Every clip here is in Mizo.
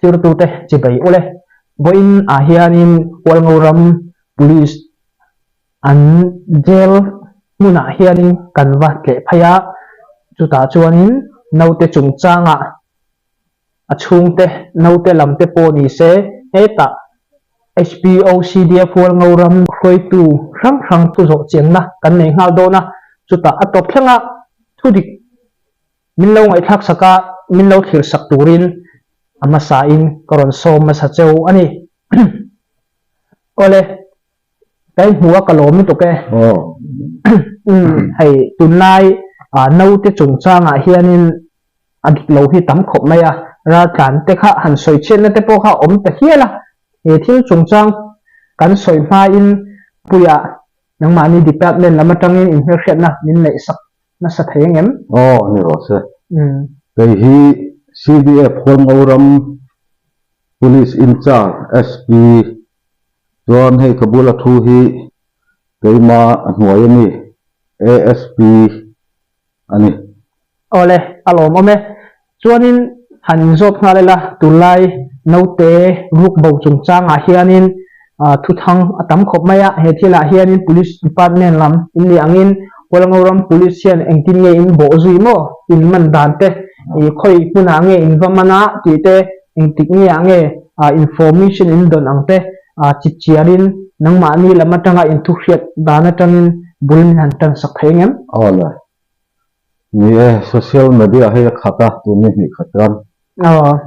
Thirtute chibai ule. Vawiin ah hianin Hualngoram Police an jail hmunah hianin kan va tleh phei a, chutah chuanin naute chungchangah a chhungte naute lam te pawh ni se hetah HPOCDF Hualngoram hruaitu hrang hrang thu zawh chianna kan nei nghal dawn a, chutah a tawp thleng a thudik Min lo ngaihthlak sak a, min lo thlir sak turin a hmasain ka rawn sawm hmasa cheu a ni. Awle, ka inhmu a ka lawm lutuk e. Umm, hei tunlai naute chungchangah hianin a dik lo hi tam khawp mai a, raltlan te kha han sawi chhiatna te pawh kha a awm ta hial a. He thil chungchang kan sawi hmain Puia nangmahni department lam atangin inhmelhriatna min neih sak nasa thei ang em? Aw, ni rawh se. Kei hi CDF Hualngo ram Police Incharge SP chuan hei ka bula thu hi keima a hnuai a mi ASP a ni. Awle, a lawmawm e. Chuanin han inzawt nghal ila, tunlai naute ruk bo chungchangah hianin thuthang a tam khawp mai a, he thilah hianin Police Department lam in nih angin Hualngoram Police hian engtin nge in bawh zui maw, in man dan te, khawi hmunah nge in va man a tih te, engtik nge ah nge information in dawn ang te chipchiarin nangmahni lam atanga inthuhriat dan atangin bul min han tan sak thei ngem? Awle. Ni e, social media hei a khat a, tun ni hnih khat khan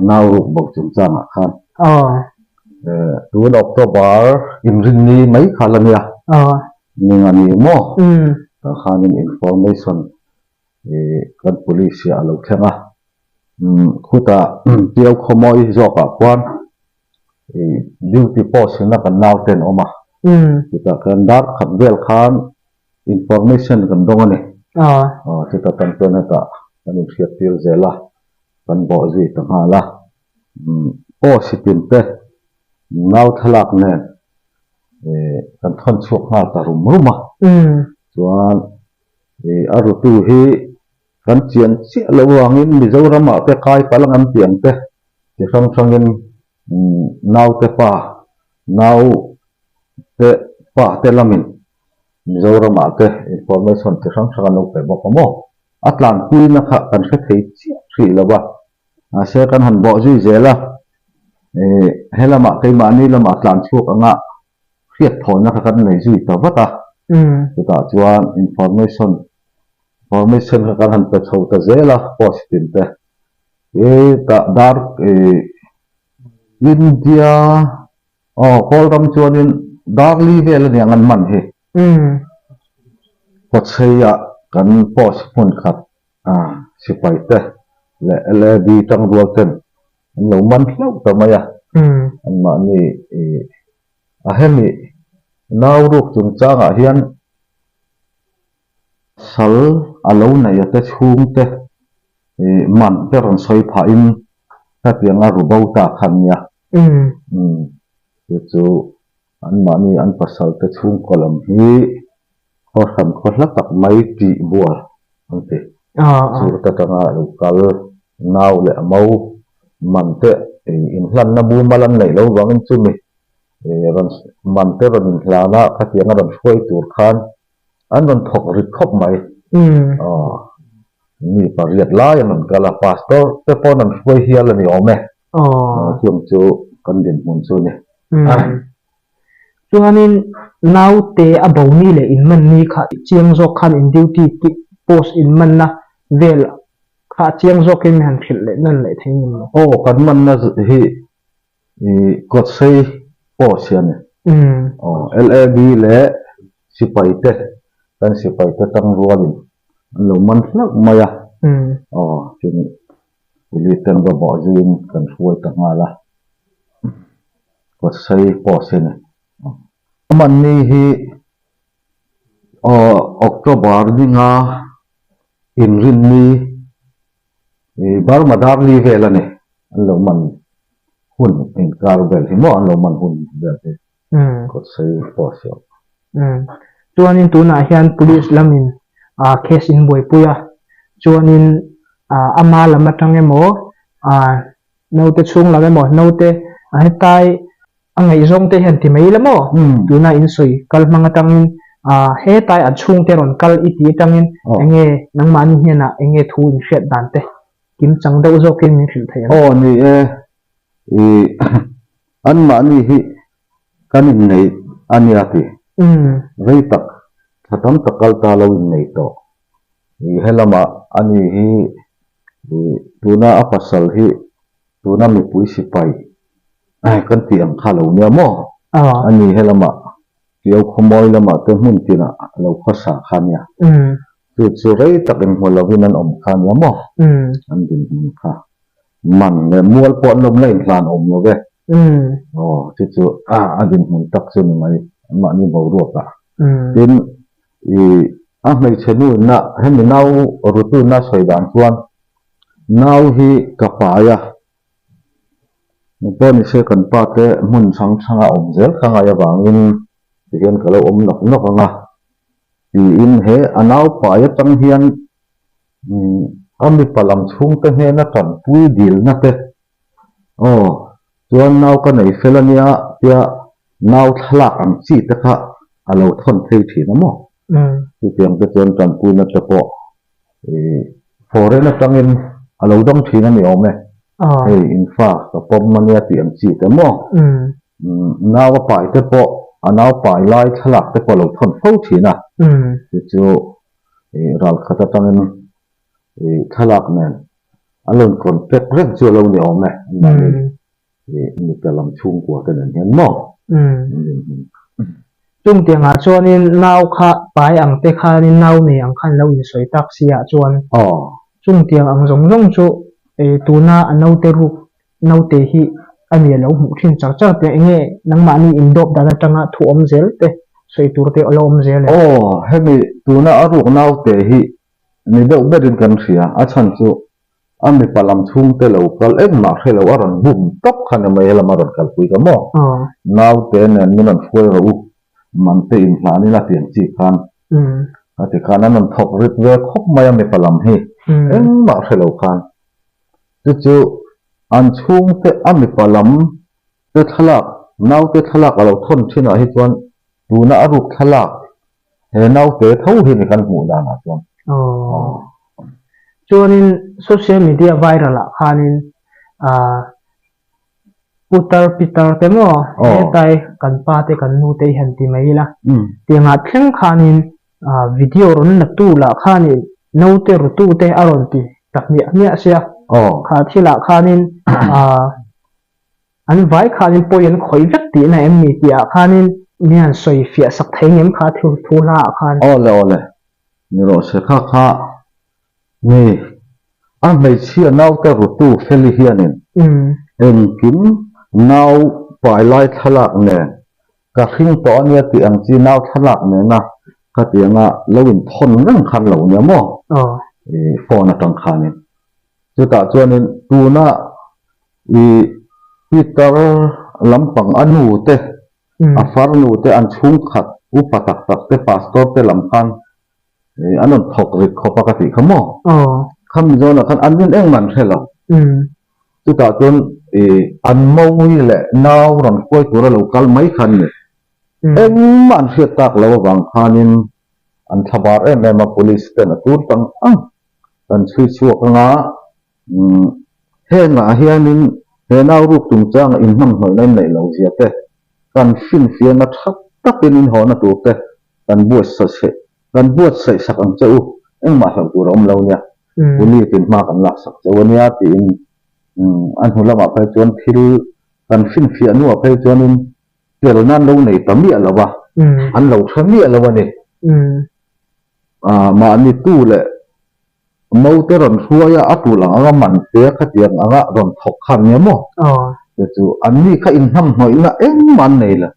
nau ruk bo chungchangah khan tun October inrinni mai kha la nia, ning a ni maw? Tah khanin information kan police hi a lo thleng a, khutah Piau Khawmawi zawkah khuan duty post ina kan naute an awm a, chutah khan dar khat vel khan Information kan dawng a ni. Aw chuta tan chuan hetah kan inhriat tir zel a, kan bawh zui ta nghal a. Post hi tin te nau thlalak nen kan thawn chhuak nghal ta rum rum a. Chuan a rutu hi kan chian chiah loh vangin Mizoramah te kai palh ang an tih ang te chi hrang hrangin naute pa, nau te pa te lamin Mizoramah te information chi hrang hrang an lo pe bawk a maw? A tlanpuina kha kan hre thei chiah hrih lo va, mahse kan han bawh zui zel a, ih he lamah keimahni lamah tlan chhuak anga hriat thawhna kha kan nei zui ta vat a, chutah chuan information information kha kan han pe chho ta zel a post tin te ih tah dar ih India Aw, kawl ram chuanin Darli vel a niang an man hi. Kawchheiah kan post hmun khat sipai te leh LAD tangrual ten an lo man hlauh ta mai a. Anmahni a hemi nau ruk chungchangah hian Sal a lo neih a te chhungte man te rawn sawi phahin hetianga ru bo ta kha nia. Umm chu chu anmahni an pasal te chhungkaw lam hi khaw hran khaw hla tak mai tih bual an ti. Chhur te atanga lo kal nau leh a mo man te inhlanna mumal an neih loh vangin chumi rawn man te rawn inhlan a khatianga rawn hruai tur khan An rawn thawk rit khawp mai. Aw, mi pariat lai an rawn kal a, pastor te pawn an hruai hial a ni awm e. Aw, chung chu kan dinhmun chu a ni. Chuanin naute a bo ni leh inman ni kha chiang zawk khan in duty tih post inmanna vel kha chiang zawkin min han hrilh leh nawn leh thei ngem lo? Aw, kan manna hi I kawtsei pawh siam e. Aw, LAB leh sipai te, kan sipai te tangrualin an lo man hlauh mai a. Aw, tin police ten va bawh zuiin kan hruai ta nghal a. Kawtsei pawh siam e. A manni hi aw October ninga inrinni Burma Darli vel a ni. An lo man hun inkar vel hi maw an lo man hun vel hi kawt sawi pawh a si awm. Chuanin tunah hian police lamin case in buaipui a, chuanin ama lam atang emaw. Naute chhung lam emaw naute a hetlai a ngaihzawng te hian ti mai la maw? Tuna in sawi kal hmang atangin hetlai an chhungte rawn kal i tih atangin enge nangmahni hnenah enge thu in hriat dan te kim chang deuh zawkin min hrilh thei ang. Aw ni e, i anmahni hi kan innei a nia ti. Rei tak tha tam tak kal ta lo innei tawh. I helamah ani hi i tuna a pasal hi tuna mipui sipai kan tih ang kha lo nia maw? Ani helamah Tiau khawmawi lamah te hmun tinah lo khawsa kha nia. Chu chu rei tak inhmu lovin an awm kha nia maw? An dinhmun kha man leh mual pawh an lawm la inhlan awm lo ve. Aw, chu chu a dinhmun tak chu ni mai, anmahni boruakah. Tin, i a hmeichhe nu inna hemi nau rutu inna sawi dan chuan nau hi ka pai a, Pawh nise kan pa te hmun hrang hranga awm zel kha ngai avangin tihian ka lo awm nawk nawk ang a tiin he a naupai atang hian a mipa lam chhungte hnena tanpui dilna te aw chuan nau ka nei fel ania tia nau thlalak ang chi te kha a lo thawn phei thin a maw? Chutiang te chuan tanpuina te pawh Foreign atangin a lo dawng thin a ni awm e. Hei in fa ka pawm ania tih ang chi te maw? Nau a pai te pawh a nau pai lai thlalak te pawh a lo thawn fo thin a. Chu chu ralkhat atangin thlalak nen a lo in contact reng chu a lo ni awm e. Mipa lam chhungkua te nen hian maw? Chung tiangah chuanin nau kha pai ang te khanin nau nei ang khan lo insawi tak si ah chuan chung tiang ang zawng zawng chu tuna a naute ruk naute hi a ni a lo hmuh thin char char te enge nangmahni indawp dan atanga thu awm zel te sawi tur te a lo awm zel em? Aw, hemi tuna a ruk naute hi ni deuh berin kan hria, a chhan chu A mipa lam chhungte lo kal engmah hre lo a rawn bum tawp kha ni mai helam a rawn kalpui ka maw? Naute nen min rawn hruai rawh u, mante inhlanin a tiang chi khan a ti khan an rawn thawk rit ve khawp mai a mipa lam hi engmah hre lo khan. Chu chu an chhungte a mipa lam te thlalak naute thlalak a lo thawn thinah hi chuan tuna a ruk thlalak He naute tho hi ni kan hmuh danah chuan. Aww. Chuanin social media viral ah khanin ah putar pitar te maw hetlai kan pa te kan nu te hi han ti mai ila tiangah thleng khanin ah video rawn la tu lah khanin naute rutu te a rawn ti ta hmiah hmiah sia kha thilah khanin ah An vai khanin pawi an khawih vek tihna em ni tih ah khanin mi han sawi fiah sak thei ngem kha thu thu hla ah khan. Awle awle, ni rawh se kha kha ni a hmeichhia naute rutu Feli hianin engkim nau pai lai thlalak nen ka hring tawh ania tih ang chi nau thlalak nena khatianga lo inthawn reng khan lo nia maw i phone atang khanin chutah chuanin tuna I Peter lampang a nu te, a farnu te, an chhungkhat upa tak tak te, pastor te lam khan an rawn thawk rit khawp a ka tih kha maw? Khami zawnah khan an rin engmah an hre lo. Chutah chuan i an mawi leh nau rawn hruai tura lo kal mai kha an ni. Engmah an hriat tak lo avang khanin an thlabar em em a, police ten a tur tang ang kan chhui chhuak anga Hengah hianin he nau ruk chungchanga inhnamhnawihna in neih lo zia te, kan finfiahna tha takin inhawhna tur te kan buatsaih kan buatsaih sak ang che u, engmah hlauh tur a awm lo nia, police in hma kan lak sak che u ania tiin a hnu lamah phei chuan thil kan finfiah hnuah phei chuanin tel nan lo nei ta miah lo a, an lo hre miah lo a ni. Mahni tu leh Naute rawn hruai a, a tul ang anga man te khatiang anga rawn thawk khan nge maw? Te chu anni kha inhnamhnawihna engmah an nei lo.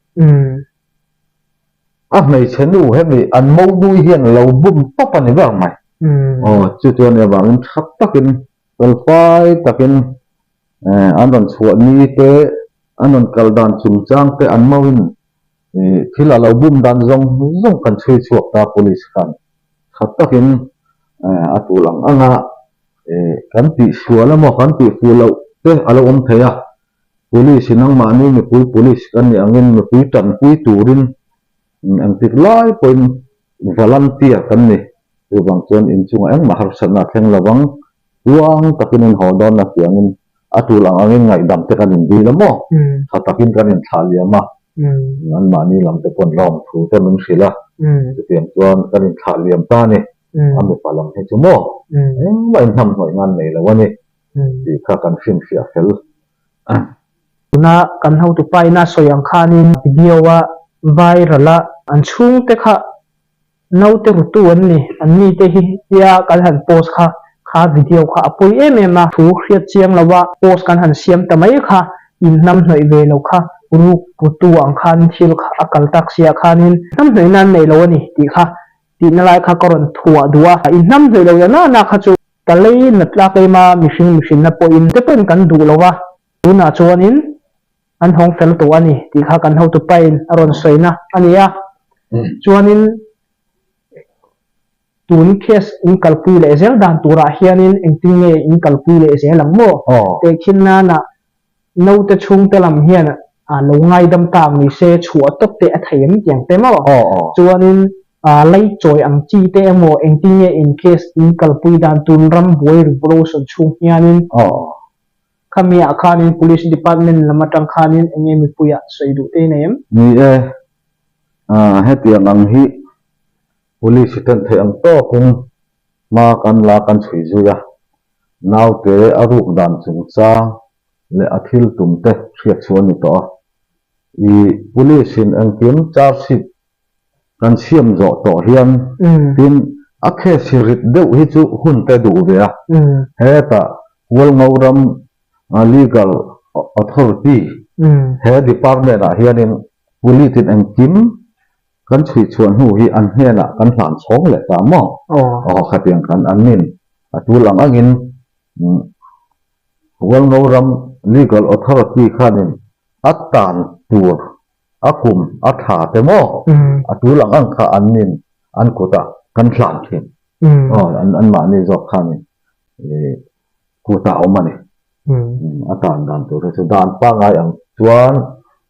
A hmeichhe nu hemi an monui hian lo bum tawp a ni ber mai. Aw, chu chu a nih avangin tha takin, felfai takin an rawn chhuah ni te, an rawn kal dan chungchang te an mauin Thil a lo bum dan zawng zawng kan chhui chhuak ta police khan tha takin a tul ang ang a, kan tihsual emaw kan tihfuh loh te a lo awm thei a, Police hi nangmahni mipui police kan nih angin mipui tanpui turin engtik lai pawhin volunteer kan ni. Chuvang chuan inchungah engmah harsatna a thleng lovang, tluang takin in haw dawn a tih angin a tul ang angin ngaihdam te kan indil a maw? Tha takin kan inthlah liam a, anmahni lam te pawn lawmthu te min hrilh a, chutiang chuan kan inthlah liam ta a ni. A mipa lam hi chu maw? Engmah inhnamhnawih nan nei lo a ni. tih kha kan hrinhriah fel a. Tuna kan hotupa ina sawi ang khanin video a viral a, an chhungte kha naute rutu an ni, an mite hi tia kan han post kha, kha video kha a pawi em em a, thu hriat chiang lo a post kan han siam ta mai kha inhnamhnawih ve lo kha ruk rutu ang khan thil kha a kal tak sia khanin hnamhnawihna an nei lo a ni tih kha tihna lai kha ka rawn thuah duh a, inhnamhnawih lo na na kha chu Ka lei nat tlak em a, mihring mihrinna pawhin te pawhin kan duh lo a, tunah chuanin an hawng fel tawh a ni tih kha kan hotu pain a rawn sawina a ni a. Chuanin tun case in kalpui leh zel dan turah hianin engtin nge in kalpui leh zel ang maw? Tehkhin nana Naute chhungte lam hian a lo ngaidam tak ni se chhuah tawp te a thei em tiang te maw? Chuanin lei chawi ang chi te emaw engtin nge in case in kalpui dan tun ram buai revolution chhung hianin khami ah khanin police department lam atang khanin enge mipui ah sawi duh te nei em? Ni e, hetiang ang hi police ten theih ang tawkin hma kan la kan chhui zui a, Naute a ruk dan chungchang leh a thil tum te hriat chu a ni tawh a. I police in engkim charge sheet kan siam zawh tawh hian tin a case hi rit deuh hi chu hun te duh ve a. Hetah Hualngo ram Legal Authority he department ah hianin police in engkim Kan chhui chhuah hnu hi an hnenah kan hlan chhawng leh ta maw? Aw khatiang kan an nin a tul ang angin Hualngo ram Legal Authority khanin a tan tur a kum a tha te maw? A tul ang ang kha an nin an kutah kan hlan thin. Aw anmahni zawk khanin kutah a awm a ni. A tan dan tur hi chu dan pangngai ang chuan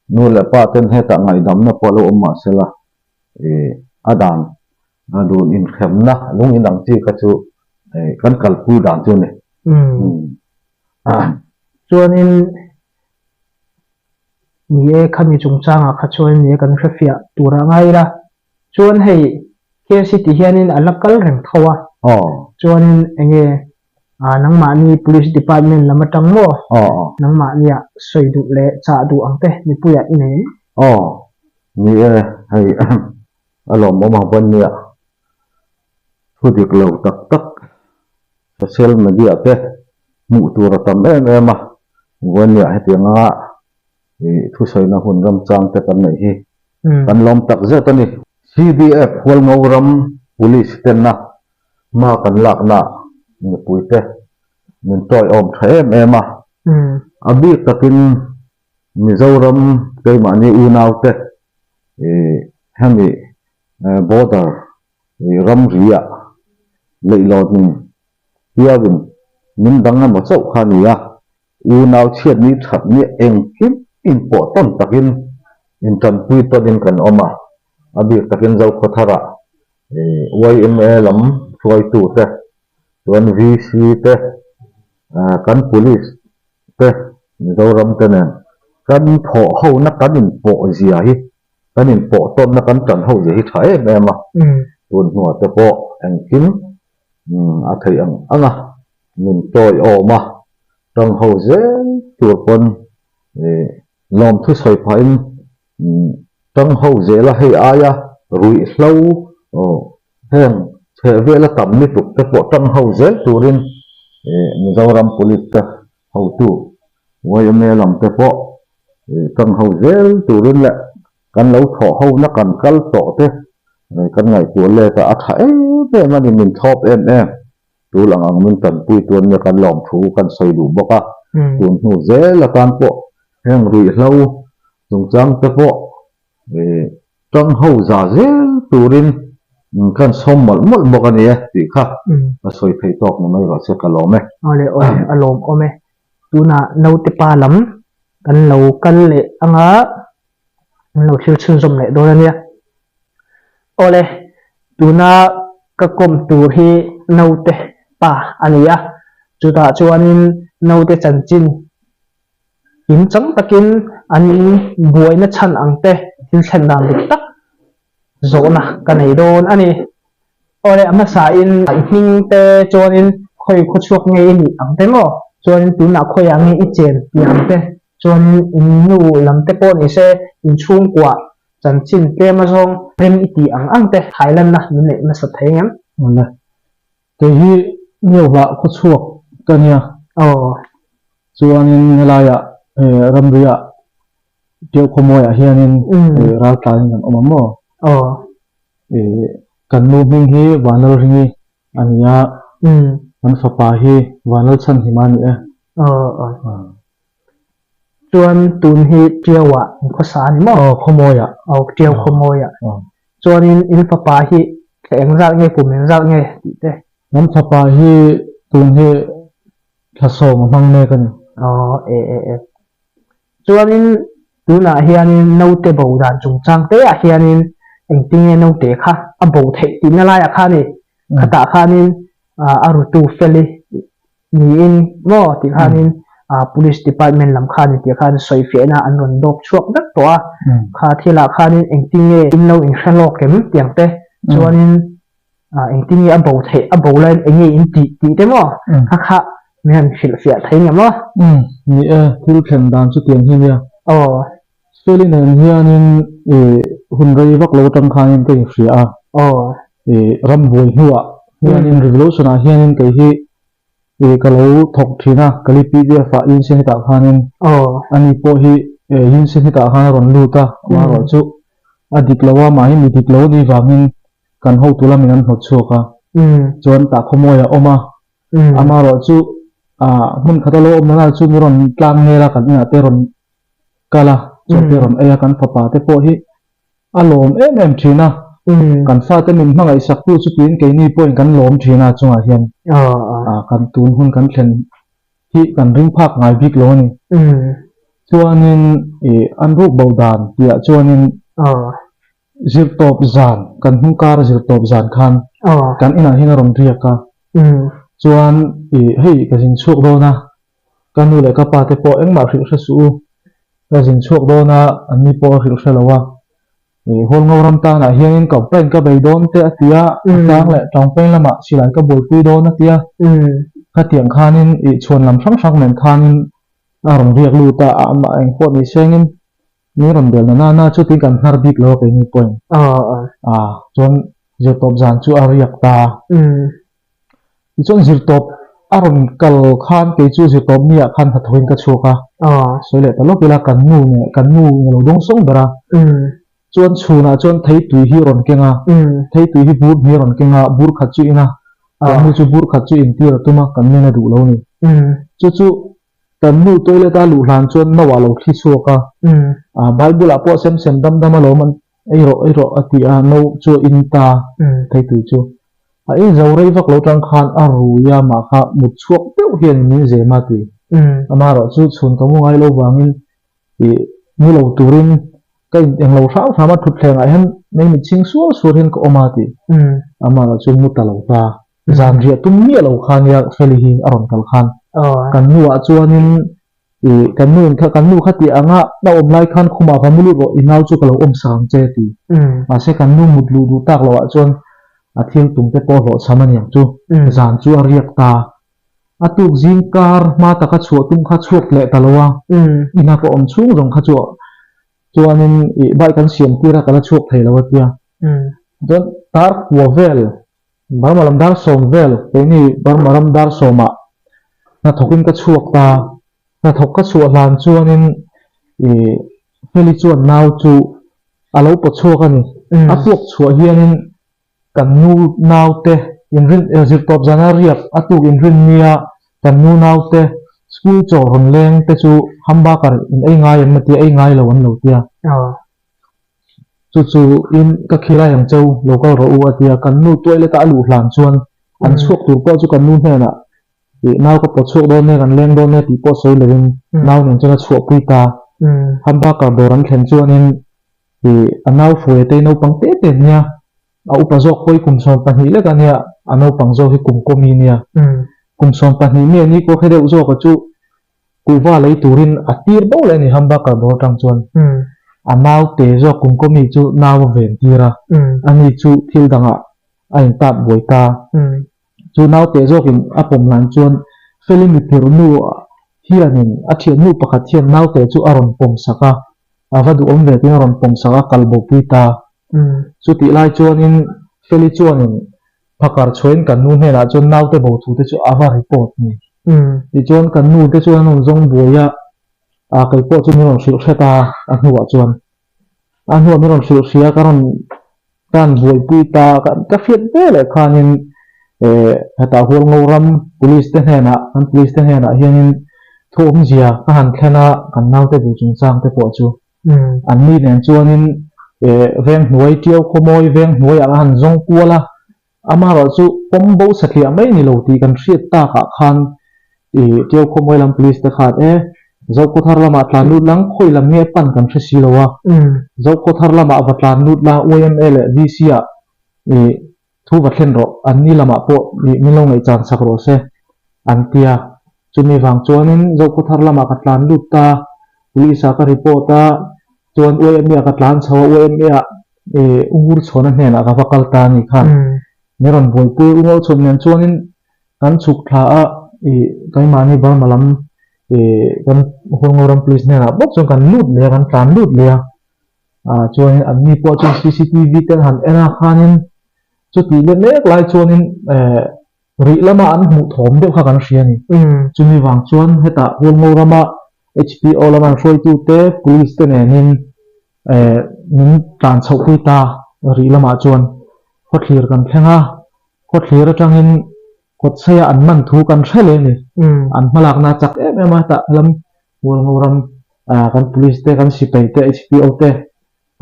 nu leh pa ten hetah ngaihdamna pawh a lo awm mah sela ih a dan a dun inhremna lung in ang chi kha chu ih kan kalpui dan chu a ni. Chuanin ni e khami chungchangah kha chuan ni e kan hrefiah tur a ngai ila. Chuan hei case hi ti hianin a la kal reng tho a, chuanin enge nangmahni police department lam atang maw nangmahnia sawi duh leh chah duh ang te mipuiah i nei em? Aw, ni e, hei a lawmawm ang pawn nia, thu dik lo tak tak social media te hmuh tur a tam em em a, vawinia hetianga I thusawina hun ramchang te kan neih hi kan lawm tak zet a ni. CDF Hualngo ram Police tenna hma kan lakna mipui te min tawiawm tha em em a. A bik takin Mizoram keimahni unau te hemi border ramri ah leihlawtin hiauin min dang emaw chauh kha a ni a. Unau chhiatni thatni engkim inpawh tawn takin intanpui tawnin kan awm a, a bik takin Zokhawtharah yma lam hruaitute chuan VC te, kan Police te, Mizoram te nen kan thawh hona kan inpawh zia hi, kan inpawh tawnna kan tan ho zia hi tha em em a, tun hnuah te pawh engkim a theih ang ang a. Min tawiawm a, tang ho zel tur pawn lawmthu sawi phahin tang ho zel a, hei aia ruihhlo heng chheh vela tam lutuk te pawh tang ho zel turin Mizoram Police te hotu yma lam te pawh tang ho zel turin leh kan lo thawh hona kan kal tawh te kan ngaihtuah let a, a tha em em a ni, min thlawp em em. Tul ang ang min tanpui tuan nge kan lawm thu kan sawi duh bawk a, tun hnu zel atan pawh heng ruihhlo chungchang te pawh tang ho za zel turin kan sawm mawlh mawlh bawk a ni e tih kha ka sawi theih tawk ni mai rawh se ka lawm e. Awle awle a lawm awm e. Tunah naute pa lam kan lo kal leh anga an lo thlir chhunzawm leh dawn a nia. Awle, tuna ka kawm tur hi naute pa a ni a, chutah chuanin naute chanchin kimchang takin an buaina chhan ang te thil thlen dan dik tak zawhna ka nei dawn a ni. Awle, a hmasain i hming te chuanin khawi khawchhuak nge i nih ang te maw? Chuanin tunah khawiah nge i chen tih ang te chuanin in nu lam te pawh ni se in chhungkuah Chanchin tlem azawng rem i tih ang ang te Thailand-a min neih nasa thei ngem? Awle. Kei hi Niauhlah khawchhuak ka nia. Aw. Chuanin helaiah ramriah Tiau khawmawiah hianin raltlain kan awm ang maw? Aw. Kan nu hming hi Vanlalringi a ni a. Kan fapa hi Vanlalchhanhima a ni e. Aw aw. Chuan tun hi Tiauah in khawsa a ni maw? Aw, Khawmawiah. Aw, Tiau Khawmawiah. Chuanin in fapa hi thla engzat nge, kum engzat nge tih te? Kan fapa hi tun hi thla sawm a hmang mek a ni. Aw, e e e. Chuanin tunah hianin naute bo dan chungchang te ah hianin engtinge naute kha a bo theih tihna laiah khan i khatah khanin a rutu fel i Niin maw tih khanin Police Department lam khanin tih khan sawifiahna an rawn dawp chhuak vek tawh a, kha thilah khanin engtin nge in lo inhre lawk em tiang te chuanin engtin nge a bo theih a bo laiin eng nge in tih tih te maw kha kha min han hrilhfiah thei ngem aw. Ni e, thil thlen dan chu tiang hi nia. Aw. Feli nen hianin hun rei vak lo atang khanin ka inhria a. Aw. Rambuai hnuah hianin revolution ah hianin kei hi Ih ka lo thawk thin a, Kali PDF ah Yinsi hetah khanin ani pawh hi Yinsi hetah khan a rawn lut a, amaherawh chu a dik lo a, mahni mi dik lo ni vangin kan hotu lamin an hnawt chhuak a, chuan tah khawmawi a awm a, amaherawh chu hmun khat a lo awm nana chu mi rawn tlang nel a, kan inah te rawn kal a, chaw te rawn ei a, kan fapa te pawh hi A lawm em em thin a, kan fate min hmangaihsak tu chu tiin keini pawhin kan lawm thin a chungah hian kan tun hun kan thlen hi kan ring phak ngai bik lo a ni. Chuanin ih an ruk bo dan tihah chuanin zirtawp zan kan hnung kar zirtawp zan khan kan inah hian a rawn riak a, chuan ih hei ka zin chhuak dawn a, ka nu leh ka pa te pawh engmah hrilh hre suh u. Ka zin chhuak dawn a, an ni pawh a hrilh hre lo a. Ih, Hualngo ram tanah hianin complaint ka bei dawn te a ti a, a tlang leh tangpeng lamah silai ka buaipui dawn a ti a. Khatiang khanin ih chhuan lam hrang hrang nen khanin a rawn riak lut a, amah eng pawh ni sengin min rawn bel na na chu tiin kan hnar bik lo a keini pawhin. Chuan zirtawp zan chu a riak ta. Tichuan zirtawp a rawn kal khan kei chu zirtawp mi ah khan hnathawhin ka chhuak a, sawi leh ta lawk ila kan nu nge kan nu nge lo dawng sawng ber a, chuan chhunah chuan theitui hi a rawn keng a, theitui hi bur hnih a rawn keng a, bur khat chu in a, kan nu chu bur khat chu intir a tum a, kan nen a duh lo a ni. Chu chu kan nu toilet a luh hlan chuan no ah lo thli chhuak a, Bible ah pawh sem sem dam dam alawm an Ei rawh, ei rawh a ti a, no chu a in ta thei tui chu. A in zo rei vak lo tang khan a rui a, mah kha mut chhuak deuh hian min zem a ti. Amaherawh chu chhun ka mu ngai lo vangin ih mu lo turin ka in eng lo hram hram a, thutthleng ah hian mei mit chhing sual sual hian ka awm a ti. Amaherawh chu mu ta lo ta. Zan riah tum miah lo kha nia Feli hi a rawn kal khan. Kan nu ah chuanin Ih, kan nu in kha, kan nu kha tih anga a awm lai khan khumah va mu lut rawh, i nau chu ka lo awm sak ang che ti. Mahse kan nu mut luh duh tak loh ah chuan a thil tum te pawh hlawhchham a niang chu, zan chu a riak ta. A tuk zing kar hma taka chhuah tum kha chhuak leh ta lo a, ina ka awm chhung zawng kha chu chuanin ih bike an siam tir a ka la chhuak thei lo a tia. Chuan tar kua vel Burma lam dar sawm vel, keini Burma ram dar sawmah hnathawkin ka chhuak ta. Hnathawk ka chhuah hlan chuanin ih Feli chuan nau chu a lo paw chhuak a ni. A puak chhuah hianin kan nu naute inrin zirtawp zana riak a tuk inrin nia kan nu naute school chaw rawn leng te chu hamburger in ei ngai em a tia, ei ngai lo an lo tia. Chu chu in ka khilai ang cheu, lo kal rawh u a ti a, kan nu toilet a a luh hlan chuan an chhuak tur pawh chu kan nu hnenah Ih nau ka pawt chhuak dawn nia kan leng dawn nia tih pawh sawi lovin nau nen chuan a chhuahpui ta. Hamburger dawr an thlen chuanin ih a nau hruaia te hi naupang te te an nia, a upa zawk pawh hi kum 12 lek a nia, a naupang zawk hi kum kawmi a nia. Kum 12 mi a ni kawkhe deuh zawka chu kuhva lei turin a tir bo leh a ni Hamburger dawr atang chuan. A nau te zawk kum kawmi chu nau a ven tir a, ani chu thil dangah a intat buai ta. Chu naute zawkin a pawm hlan chuan Feli miphir nu hianin a thiannu pakhat hian naute chu a rawn pawm sak a, a va duhawm ve tiin a rawn pawm sak a, kal bopui ta. Chutih lai chuanin Feli chuanin phakar chhuahin kan nu hnenah chuan naute bo thu te chu a va report ni. Tichuan kan nu te chuan an rawn zawng buai a, kei pawh chu min rawn hrilh hret a, a hnuah chuan a hnuah min rawn hrilh hria ka rawn Ka han buaipui ta ka hriat ve leh khanin eh hetah Hualngo ram police te hnenah kan police te hnenah hianin thu awmzia ka han thlen a kan naute bu chungchang te pawh chu an ni nen chuanin eh veng hnuai Tiau khawmawi veng hnuaiah ka han zawng kual a Amaherawh chu pawm bo satliah mai ni lo tih kan hriat takah khan ih Tiau Khawmawi lam Police te khan e Zokhawthar lamah tlan lut lang khawi lam nge pan kan hre si lo a, Zokhawthar lamah va tlan lut la yma leh VC ah ih thu va thlen rawh an ni lamah pawh ih min lo ngaihchan sak rawh se an ti a. Chumi vang chuanin Zokhawthar lamah ka tlan lut ta, Police ah ka report a, chuan yma ah ka tlan chho a, yma ah Ih, U Ngurchhuana hnenah ka va kal ta a nih kha. Min rawn buaipui U Ngurchhuan nen chuanin kan chhuk thla a, ih, keimahni Burma lam, ih, kan Hualngo ram police hnenah bawk chuan kan lut leh a, kan tlan lut leh a. Ah, chuanin an mi pawh chuan cctv te an han en a khanin chutih leh mek lai chuanin, eh, rih lama an hmuh thawm deuh kha kan hria a ni. Chumi vang chuan hetah Hualngo rama HPO lama an hruaitute police te nenin Eh, min tlan chhoh pui ta rih lamah chuan khawthlir kan thleng a, khawthlir atangin kawtsaia an man thu kan hre leh a ni. An hmalakna a chak em em a, hetah lam Hualngo ram kan police te, kan sipai te, HPO te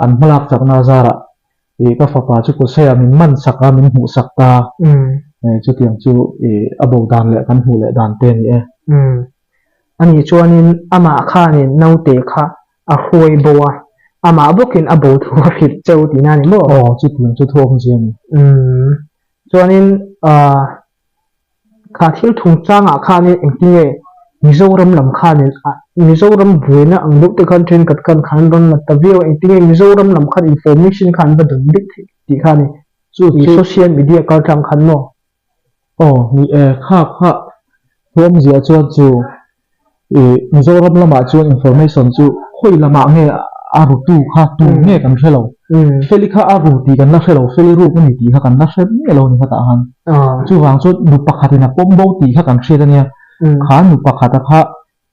an hmalak chakna zarah ih ka fapa chu kawtsaia min man sak a, min hmuh sak ta. Eh, chutiang chu ih a bo dan leh kan hmuh leh dan te a ni e. Ani chuanin amah khanin naute kha A hruai bo a, amah bawkin a bo thu a hrilh cheu tihna a ni maw? Aw, chutiang chu thu awmzia a ni. Umm, chuanin aah kha thil thungchangah khanin engtin nge Mizoram lam khanin ah Mizoram buaina ang deuh te khan thenkhat khan khan an rawn la ta viau a, engtin nge Mizoram lam khan information kha an va dawn dik theih tih kha a ni. Chu chu. Social media kaltlang khan maw? Aw, ni e, kha kha thu awmzia chuan chu ih Mizoram lamah chuan information chu khawi lamah nge a rutu kha tu nge kan hre lo. Feli kha a ru tih kan la hre lo, Feli ruk a ni tih kha kan la hre miah lo a ni khatah khan. Chuvang chuan nu pakhatin a pawm bo tih kha kan hriat a nia. Kha nu pakhata kha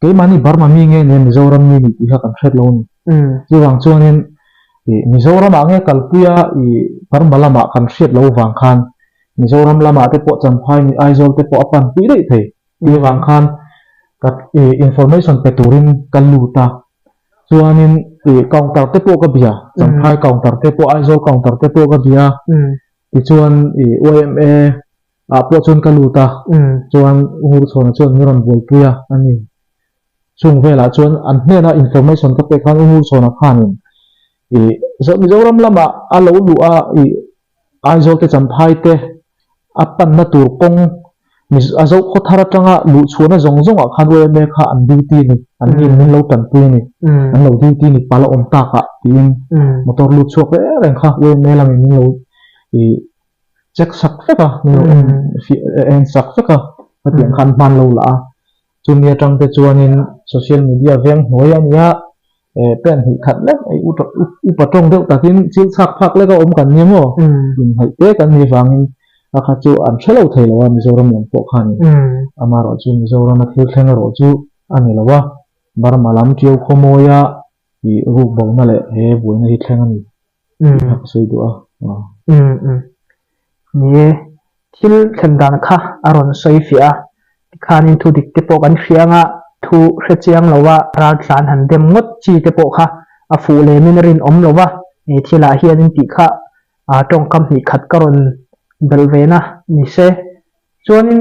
Keimahni Burma mi nge nia Mizoram mi nih tih kha kan hriat lo a ni. Chuvang chuanin ih Mizoramah nge kalpui a ih Burma lamah kan hriat lo vang khan Mizoram lamah te pawh Champhai ni Aizawl te pawh a panpui daih thei. Tih vang khan ka ih information pe turin ka lut a. Chuanin ih counter te pawh ka bia, Champhai counter te pawh Aizawl counter te pawh ka bia. Tichuan ih yma Ah pawh chuan ka lut a, chuan Ngurchhawna chuan min rawn buaipui a a ni. Chung velah chuan an hnena information ka pek khan Ngurchhawna khanin ih Mizoram lamah a lo luh a ih Aizawl te Champhai te a panna tur kawng a Zokhawthar atanga luh chhuahna zawng zawngah khan yma kha an duty a ni, an ni min lo tanpui a ni, an lo duty a ni pala awm takah tiin motor lut chhuak reng reng kha yma lamin min lo ih check sak vek a, min lo en en sak vek a, hetiang khan hman lo lah a. Chumi atang te chuanin social media veng hnuai a nia, eh pen hnih khat lek upa tawng deuh takin chil chhak phak lek a awm kan ni maw? Inhnaih te kan nih vangin a kha chu an hre lo thei lo a Mizoram lam pawh khanin. Amaherawhchu Mizorama thil thleng erawh chu a ni lo a, Burma lam Tiau khawmawia ih ruk bona leh he buaina hi thleng a ni. Tih kha ka sawi duh a. Umm. Ni e, thil thlen dan kha a rawn sawi fiah a, tikhanin thu dik te pawh kan hria anga thu hre chiang lo a raltlan han dem ngawt chi te pawh kha a fuh lemin a rinawm lo va, he thilah hianin tih kha tawngkam hnih khat ka rawn belh ve na ni se. Chuanin.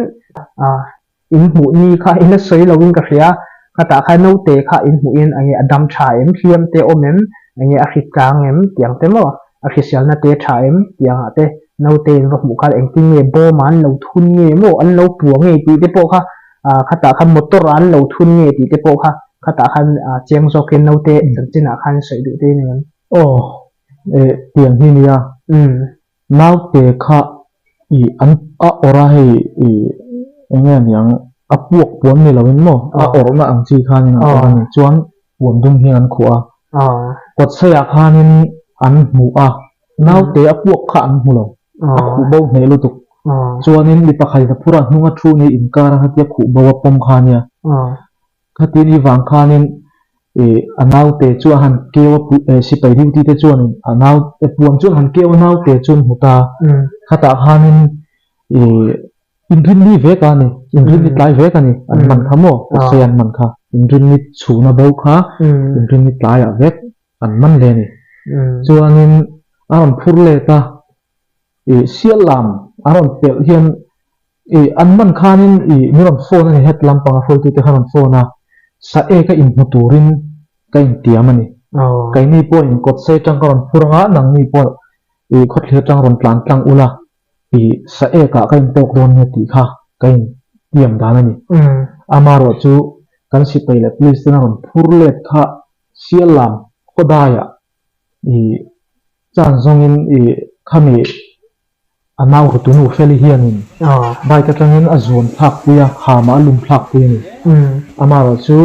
In hmuh ni kha i la sawi loin ka hria. Khatah khan naute kha in hmuhin enge a dam tha em, hliam te awm em, enge a hrit tlang em tih ang te maw, a hriselna te tha em tih angah te naute in va hmuh khan engtin nge bawm ah an lo thun nge maw, an lo pua nge tih te pawh kha khatah khan motor ah an lo thun nge tih te pawh kha khatah khan chiang zawkin naute chanchinah khan sawi duh te in eng em? Aw, eh tiang hi nia. Naute kha i an a awrh a hei i eng nge niang a puak puan ni loin maw a awrhna ang chi khanin an awrh a ni chuan puan dum hian an khuh a kawtsaiah khanin an hmuh a naute a puak kha an hmu lo a khuh bo hneh lutuk chuanin mi pakhatin a phur a hnunga thu ni inkar a khatia khuh bo a pawm kha ania. Khatin i vang khanin ih a naute chu a han keu a eh sipai duty te chuanin a nau puan chu an han keu a naute chu an hmu ta. Khatah khanin ih inrinni vek a ni, inrinni tlai vek a ni an man kha maw Kawsei an man kha. Inrinni chhuna bo kha inrinni tlaiah vek an man hle a ni. Chuanin a rawn phur let a ih sial lam a rawn pelh hian Ih, an man khanin ih min rawn phone a ni, het lampanga hruaitute khan rawn phone a, sa eka inhmu turin ka intiam a ni. Keini pawhin kawtsei atang ka rawn phur anga, nangni pawh ih khawthlir atang rawn tlan tlang ula, ih sa ekah ka intawk dawn nia tih kha ka intiam dan a ni. Amaherawh chu kan sipai leh police ten a rawn phur let kha sial lam khawdaiah ih chan zawngin ih khami A nau Rutunu Feli hianin bike atangin a zuan thlak pui a, khama a lum thlak pui a ni. Amaherawh chu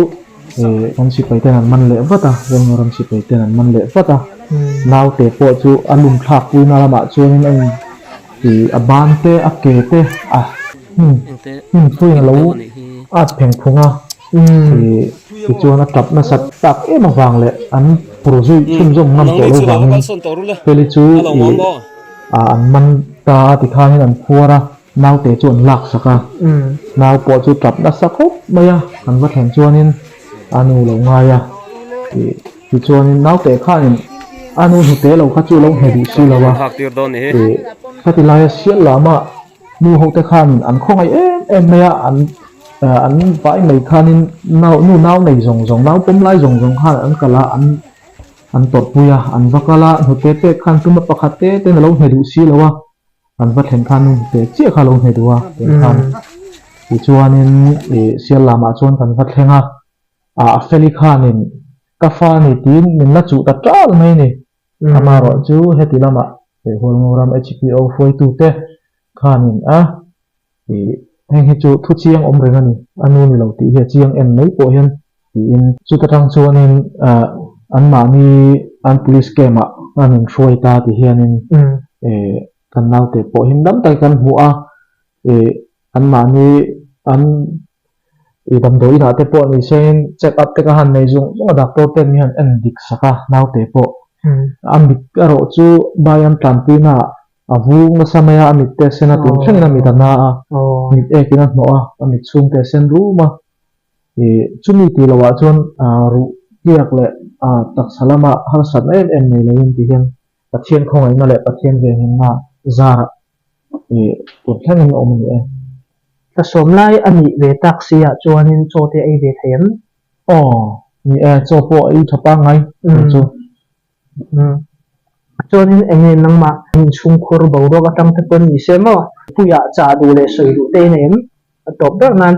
kan sipai ten an man leh vat a, Ramngaram sipai ten an man leh vat a. Naute pawh chu a lum thlak puina lamah chuanin a in a ban te, a ke te a hnim hnim thuin a lo at pheng phung a. Tichuan a tap nasat tak em avang leh an phur zui chhunzawm ngam tawh lo vangin Feli chu ih an man ta a tikhanin an phuar a, naute chu an lak sak a, nau pawh chu tap nasa khawp mai a, an va thlen chuanin a nu lo ngai a, ih tichuanin naute khanin a nu hnute lo kha chu lo hne duh si lo a, ih khati laia sial lama nu hote khanin an khawngaih em em mai a, an an vai mai khanin nau nu nau nei zawng zawng nau pawm lai zawng zawng khan an kal a an An tawrhpui a, an va kal a, hnute pek khan tuma pakhat te ten a lo hne duh si lo a, an va thlen khan nu hnute chiah kha a lo hne duh a, tih khan tichuanin ih sial lamah chuan kan va thleng a, ah a feli khanin ka fa a ni tiin min la chuh ta tal mai a ni, amaherawh chu heti lamah Hualngoram HPO hruaitute khanin a Ih, heng hi chu thu chiang awm reng a ni, a nu ni lo tih hi a chiang en mai pawh hian tiin. Chuta tang chuanin ah anmahni an police camp ah an inhruai ta ti hianin eh kan naute pawh him dam takin kan hmu a, ih anmahni an ih damdawi inah te pawh ni sengin check up te ka han nei zung zung a doctor ten mi han en dik sak a naute pawh a mit erawh chu bai an tlanpuina ah A vung nasa mai a, a mit te a sen a, tun thlengin a mit a na a, mit ekin a hnawh a, a mit chhung te a sen rum a. Ih, chumi tih loh ah chuan ruh tliak leh taksa lama harsatna em em nei loin ti hian Pathian khawngaihna leh Pathian venghimna zarah ih tun thlengin a awm a ni e. Tlasawm lai a nih ve tak si ah chuanin chaw te a ei ve thei em? Aw, ni e, chaw pawh a ei tha pangngai tih chu. Chuanin eng nge nangmah inchhungkhur boruak atang te pawn ni se maw? Puiah chah duh leh sawi duh te in em? A tawp ber nan.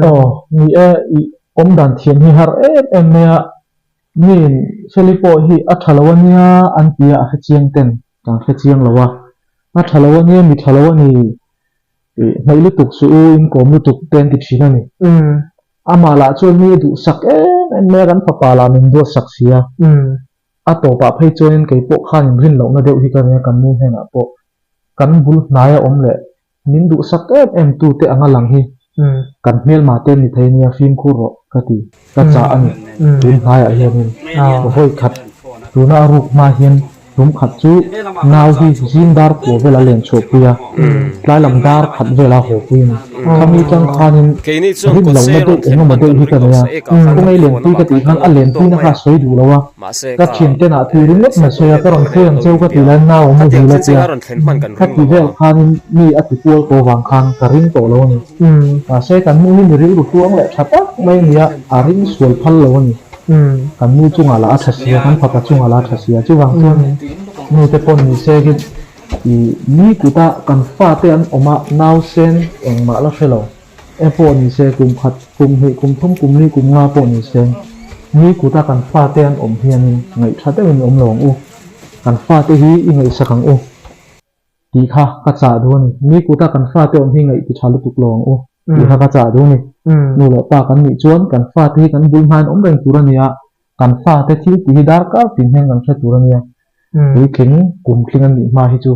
Aw, ni e, i awmdan thiam hi har em em mai a, miin Feli pawh hi a tha lo a nia an ti a, a hre chiang ten kan hre chiang lo a, a tha lo a nia, mi tha lo a ni, ih hnaih lutuk suh u, inkawm lutuk te an ti thin a ni. Amah lah chuan mi a duhsak em em mai a, kan fapa lah min duatsak si a. A tawpah phei chuanin kei pawh khan inrin lohna deuh hi ka ring a, kan nu hnenah pawh kan bul hnaia awm leh min duhsak em em tu te anga lang hi kan hmelma te ni thei nia fimkhur rawh ka ti, ka chah a ni. Tun hnaiah hianin vawi khat tuna a ruk hma hian. Tum khat chu nau hi zing dar kua vela len chhuahpui a, tlai lam dar khat vela haw pui a ni. Khami tang khanin rin lohna deuh eng emaw deuh hi ka nei a, kawngei lenpui ka tih khan a lenpuina kha a sawi duh lo a, ka thiante nah tui ringawt mai sawi a, ka rawn hruai ang cheu ka tih laiin nau a muhil a tia, khati vel khanin mi a ti kual tawh vang khan ka ring tawh lo a ni. Mahse kan nu hi mi rilru tluang leh tha tak mai a ni a, a ring sual phal lo a ni. Kan nu chungah lah a tha sia, kan fapa chungah lah a tha sia. Chuvang chuan nu te pawh ni se hi ih mi kuta kan fate an awm a, nausen engmah la hre lo. E pawh ni se kum khat, kum hnih, kum thum, kum li, kum nga pawh ni se mi kuta kan fate an awm hianin ngaihtha deuhin awm lo ang u. Kan fate hi i ngaihsak ang u. Tih kha ka chah duh a ni. Mi kuta kan fate awm hi ngaih ti tha lutuk lo ang u tih kha ka chah duh a ni. Nu leh pa kan nih chuan kan fate hi kan bul hmain awm reng tur a ni a, kan fate thil tih hi darkar tin hian kan hre tur a nia. Puitling kum tling an nih hma hi chu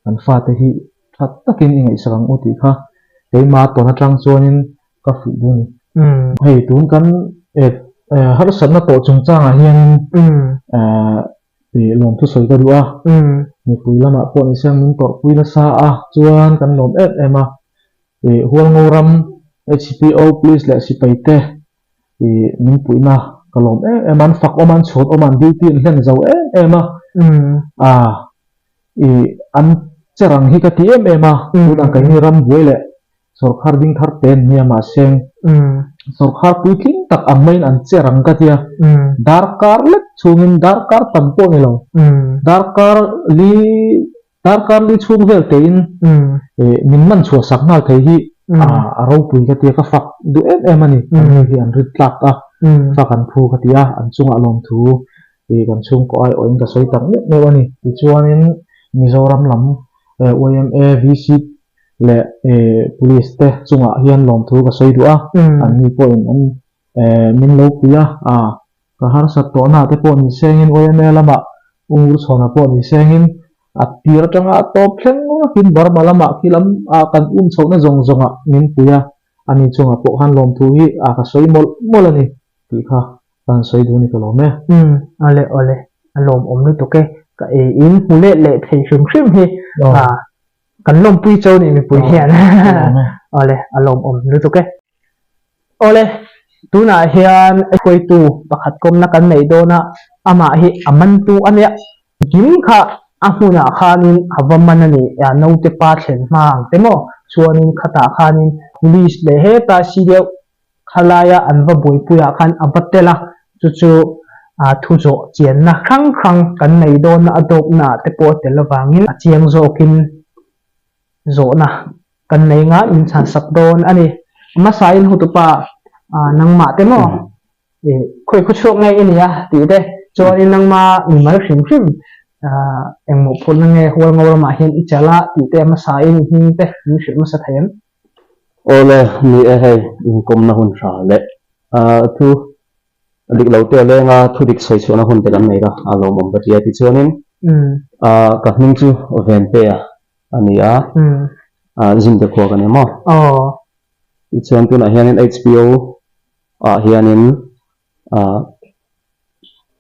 kan fate hi tha takin i ngaihsak ang u tih kha keima tawn atang chuanin ka fuih duh a ni. Hei tun kan harsatna tawh chungchangah hianin Tih lawmthu sawi ka duh a, mipui lamah pawh ni seng min tawrhpui nasa a, chuan kan lawm em em a, ih Hualngo ram HPO Police leh sipai te ih min puihna ka lawm em em a, an fak awm a, an chhuat awm a, an duty an hlen zo em em a, ah ih an che rang hi ka ti em em a, tunah keini ram buai leh Sawrkhar ding thar te an nia mahse sawrkhar puitling tak ang maiin an che rang ka tia. Darkar lek chhungin darkar tam pawh ni lo. Darkar li darkar li chhung vel tein min man chhuah sak nghal thei hi a ropui ka tia ka fak duh em em a ni. An ni hi an rit tlak a fak an phu ka ti a an chungah lawmthu kan chhungkaw aiawhin ka sawi tak meuh meuh a ni. Tichuanin Mizoram lam yma VC leh police te chungah hian lawmthu ka sawi duh a, an ni pawhin an min lo pui a, ka harsat tawhna te pawh ni sengin yma lamah u Ngurchhawna pawh ni sengin a tir atanga a tawp thleng rakin Burma lamah khi lam ah kan um chhohna zawng zawngah min pui a, ani chungah pawh khan lawmthu hi ka sawi mawlh mawlh a ni tih kha ka han sawi duh a ni ka lawm e. Umm awle awle a lawmawm lutuk e, ka ei in hmu let leh thei hrim hrim hi Kan lawmpui cho nih mipui hian. Awle, a lawmawm lutuk e. Awle, tunah hian hruaitu pakhat kawmna kan neih dawn a, amah hi a mantu a nia. Kim kha a hmunah khanin a va man a ni, naute pa thlen hma ang te maw? Chuanin khatah khanin police leh heta si deuh khalaia an va buaipuiah khan a va tel a, chu chu thu zawh chianna hrang hrang kan nei dawn a, a dawpnaah te pawh a tel avangin a chiang zawkin zawhna kan nei nga min chhansak dawn a ni. Hmasain hotupa nangmah te maw khawi khaw chhuak nge i nia tih te chuanin nangma mimal hrim hrim engmawh phurhna nge Hualngo ramah hian i chalh a tih te hmasain hming te min hrilh hmasa thei em? Awle, ni e hei, inkawmna hun hra leh thu dik lo te a leng a, thu dik sawi chhuahna hun te kan nei a, a lawmawm ka ti a. Tichuanin ka hming chu Ventea a ni a, Zimte khua ka ni maw? Tichuan tunah hianin HPO ah hianin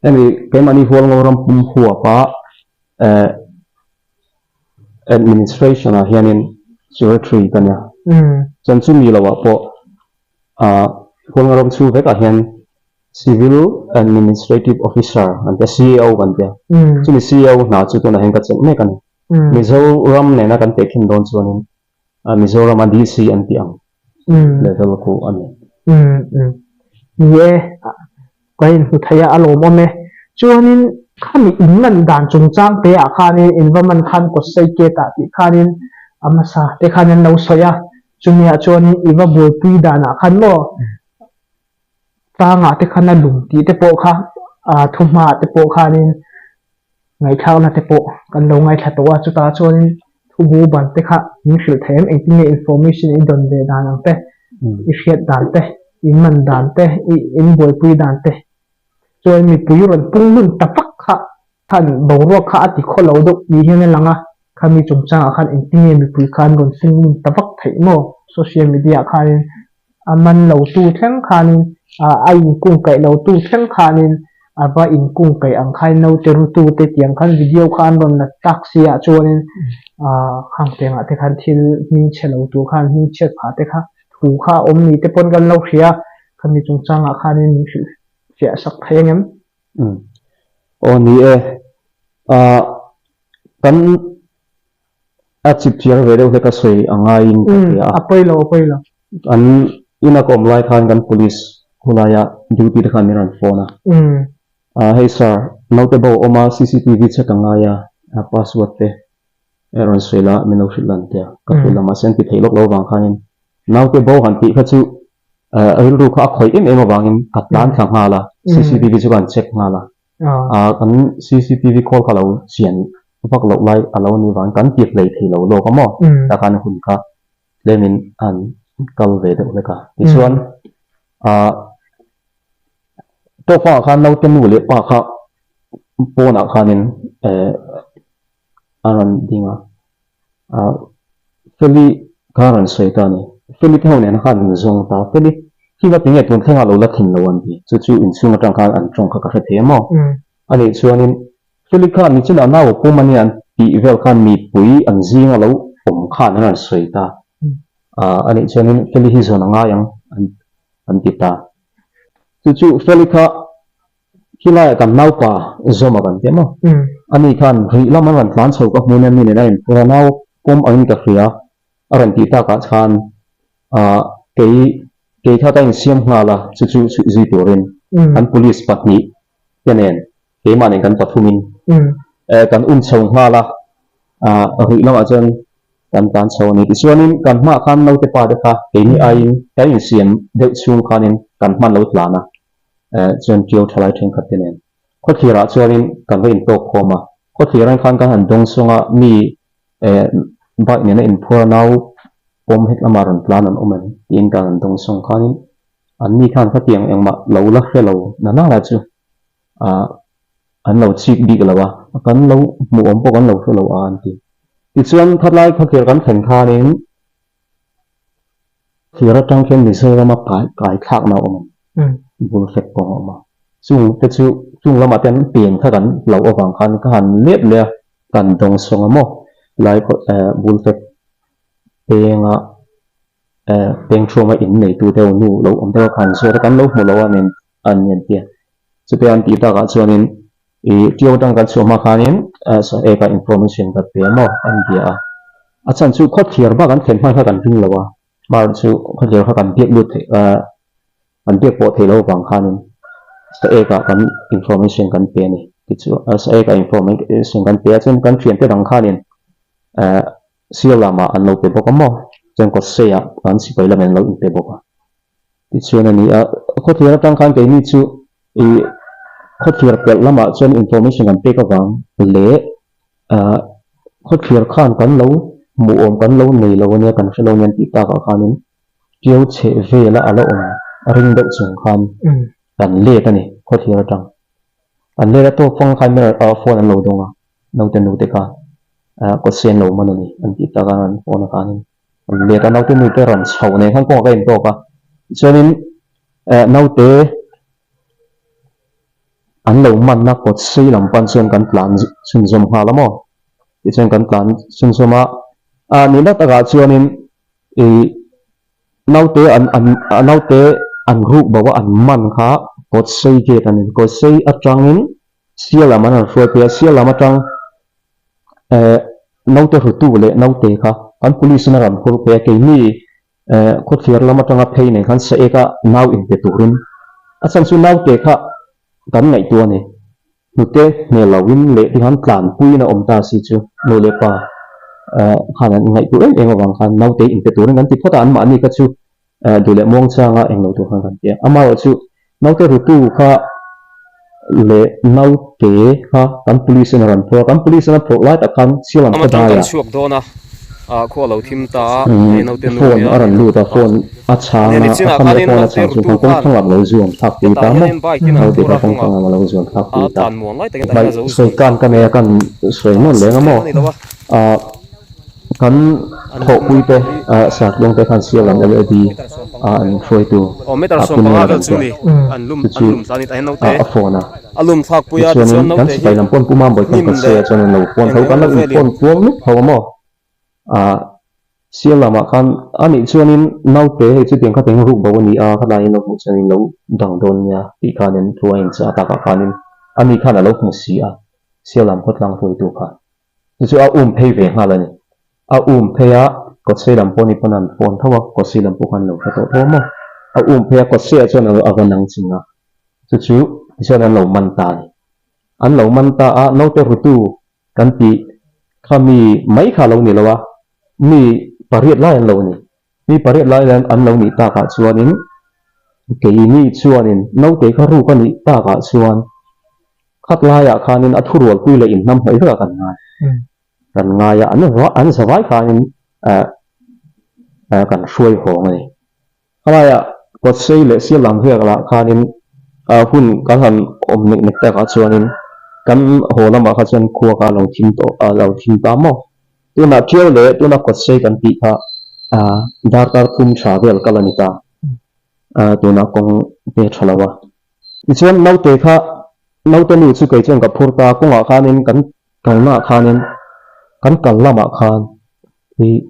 Hemi keimahni Hualngo ram pum huapa administration ah hianin secretary ka nia. Chuan chumi lo ah pawh Hualngo ram chhung vekah hian civil administrative officer an tia, CAO kan tia. Chumi CAO hna chu tunah hian ka chelh mek a ni. Mizoram nena kan tehkhin dawn chuanin Mizoram a DC an tih ang level khu a ni. Ni e, ka inhmu thei a, a lawmawm e. Chuanin khami in man dan chungchang te ah khanin in va man khan kawt sei gate ah tih khanin a hmasa te khan an lo sawi a, chumi ah chuanin i va buaipui dan ah khan maw tlangah te khan a lum tih te pawh kha thuhma ah te pawh khanin Ngaihthlakna te pawh kan lo ngaithla tawh a, chutah chuanin thubu ban te kha min hrilh thei em? Engtin nge information i dawn ve dan ang te, i hriat dan te, i man dan te, i in buaipui dan te. Chuan mipui rawn pung hun ta vak kha khan boruak kha a ti khaw lo deuh ni hian a lang a, khami chungchangah khan engtin nge mipui khan rawn pung hun ta vak theih maw? Social media ah khanin a man lo tu thleng khanin a inkungkaih lo tu thleng khanin. A va inkung kaih ang khain naute rutu te tiang khan video kha an rawn la tak si ah chuanin ah khang tengah te khan thil hming chhe lo tur khan hming chhiat phah te kha thu kha a awm ni te pawn kan lo hria a, khami chungchangah khanin min hrilh fiah sak thei angem? Umm. Aw ni e. Ah kan a chip chiang ve deuh hlek a sawi a ngaiin ka hria a. A pawi lo, a pawi lo. An ina ka awm lai khan kan police khulaia duty te khan min rawn phone a. Ah hei sir, naute bo awm a cctv check a ngai a, password te rawn sawi la min lo hrilh lan tia. Ka hrilh a mahse an ti thei lawk lo vang khanin naute bo han tih kha chu rilru kha a khawih em em avangin ka tlan thla nghal a, cctv chu ka han check nghal a. Ah kan cctv khawl kha lo chian vak loh lai a lo ni vang kan ti hlei thei lo lawk a maw tah khan hun kha tlemin an kal ve deuh hlek a tichuan ah tawk fangah khan naute nu leh pa kha pawnah khanin eh a rawn ding a ah Feli kha a rawn sawi ta a ni Feli te ho nen khan an zawng ta Feli hi va tinge tun thlengah lo la thin lo an ti chu chu inchhung atang khan an tawng kha ka hre thei a maw a nih chuanin Feli khan nichinah nau a pum a nia an tih vel khan mipui an zing a lo awm khan an rawn sawi ta ah a nih chuanin Feli hi zawn a ngai ang an ti ta chu chu Feli kha Khilaiah kan naupa zawm a kan ti maw? Ani khan rih lam an rawn tlan chho ka hmu nia mi nen a inphur a, nau pawm angin ka hria a rawn tih takah khan ah kei kei kha ka insiam nghal a, chu chu chhuih zui turin kan police pahnih te nen keimah nen kan pathumin kan un chho nghal a, ah rih lamah chuan kan tlan chho a ni. Tichuanin kan hmaah khan naute pa te kha keini aiin kan insiam deuh chhung khanin kan hman lo tlan a. Chuan Ṭiau ṭhalai ṭhenkhat te nen khawthlirah chuanin kan va intawk khawm a, khawthlir ang khan kan han dawng sawng a, mi bike nena inphur a nau pawm het lama rawn tlan an awm em tiin kan han dawng sawng khanin an mi khan khatiang engmah lo la hre lo na nana chu an lo chik bik lo a, kan lo hmuh awm pawh kan lo hre lo a an ti. Tichuan khatlai khawthlir kan thlen khanin Thlir atang khian Mizorama kai kai thlakna a awm a, bul fek kawng a awm a. Chung te chu chung lamah te an pen kha kan hlauh avang khan ka han let leh a, kan dawng sawng a maw lai eh bul fek penga eh peng thuama in neitu deuh nu lo awm deuh a khan zawt a kan lo hmu lo a nen an ni an ti a. Chutia an tih takah chuanin Ih, Ṭiau atang kan chhuah hma khanin Saeka information ka pe maw an bia a. A chhan chu khawthlir bak an thlen hman kha kan ring lo a, hmar chu khawthlir kha kan biak lut theih kan biak pawh theih loh avang khanin Saeka kan information kan pe a ni. Tichuan Saeka information kan pe a chuan kan thiante dang khanin Sial lamah an lo pe bawk a maw, chuan Kawtseiah kan sipai lamin an lo inpe bawk a. Tichuan a ni a, khawthlir atang khan keini chu ih khawthlir pelh lamah chuan information kan pek avang leh ah khawthlir khan kan lo hmuh awm kan lo nei lo ania kan hre lo ania an tih takah khanin Ṭiau chheh vela a la awm a ring deuh chung khan kan let a ni khawthlir atang. An let a tawp fang khan phone an lo dawng a, naute nute kha kawt sen lo man a ni an tih takah an phone a khanin an let a, naute nute rawn chhoh nen khan kawngah ka intawk a, tichuanin naute an lo manna kawt sei lam pan chuan kan tlan chhunzawm nghal a maw, tichuan kan tlan chhunzawm a, nihna takah chuanin ih naute an an naute an ruk bo a an man kha kawt sei gate a ni, kawt sei atangin Sial lam an han hruai phei a, sial lam atang eh naute hrutu leh naute kha kan police in a rawn phur phei a, keini eh khawthlir lam atanga phei nen khan sa eka nau inpe turin a chhan chu naute kha kan ngaihtuah a ni, hnute hmel lo in leh ti khan tlanpuiin a awm ta si chu nu leh pa eh khan an ngaihtuah em em avang khan naute inpe turin kan ti phawt a, anmahni kha chu Duh leh muangchanga englo tur khan kan ti a. Amaherawhchu naute rutu kha leh naute kha kan police in a rawn phur a, kan police in a phurh lai tak khan Silam Ama tang kan khawdaiah chhuak dawn a, khua a lo thim ta a, hei naute nu phone nia a rawn lut a, phone a chhang Nia a, a nichinah khami a khanin phone a naute chhang chu rutu khan khan kawngthlang lam lo zuam thlak pui hetah ta maw, hianin bike in an naute phur kha a hnungah kawngthlang lam a lo zuam thlak a pui ta. tlan muang lai takin Hmai a zo sawi zui kan ka nei a, kan sawi nawn leng a maw. Ni lo a. Ah. Kan thawhpuite Sartlawngte khan Sialam LAD a an hruaitu a Pu Nela kan tia chu chu a phone a. Tichuanin kan sipai lam pawn Pu Mambawi khan kan sawi a chuan an lo phone tho kan lo in phone kual nuk tho a maw. Sialamah khan a nih chuanin naute hei chutiang kha teng ruk bo a ni a khatlaiin lo hmuh chuan in lo dang dawn nia tih khanin thu a inchah takah khanin ani khan a lo hmu si a Sialam khawtlang hruaitu khan. Chu chu a um phei ve nghal a ni. A um phei a, Kawtsei lam pawh ni pawn an phone tho a, Kawtsei lam pawh khan lo hre tawh tho a maw? A um phei a, Kawtseiah chuan a va nang ching a, chu chu tichuan an lo man ta a ni. An lo man ta a, naute rutu kan tih kha mi mai kha a lo ni lo a, mi pariat lai an lo ni. Mi pariat lai an lo nih takah chuanin keini chuanin naute kha ruk a nih takah chuan khat laiah khanin a thurualpui leh inhnam hnawih vekah kan ngai. Kan ngai a, an an zavai khanin kan hruai hawng a ni. Khalaiah Kawtsei leh Siallam vek lah khanin hun kan han awm nek nek takah chuanin kan haw lamah kha chuan khua kha a lo thim tawh a lo thim ta maw. Tunah Tiau leh tuna Kawtsei kan tih kha darkar thum tha vel kal a ni ta, tunah kawng te tha lo a. Tichuan naute kha naute nu chu kei chuan ka phur ta, kawngah khanin kan kalnaah khanin kan kal lamah khan ih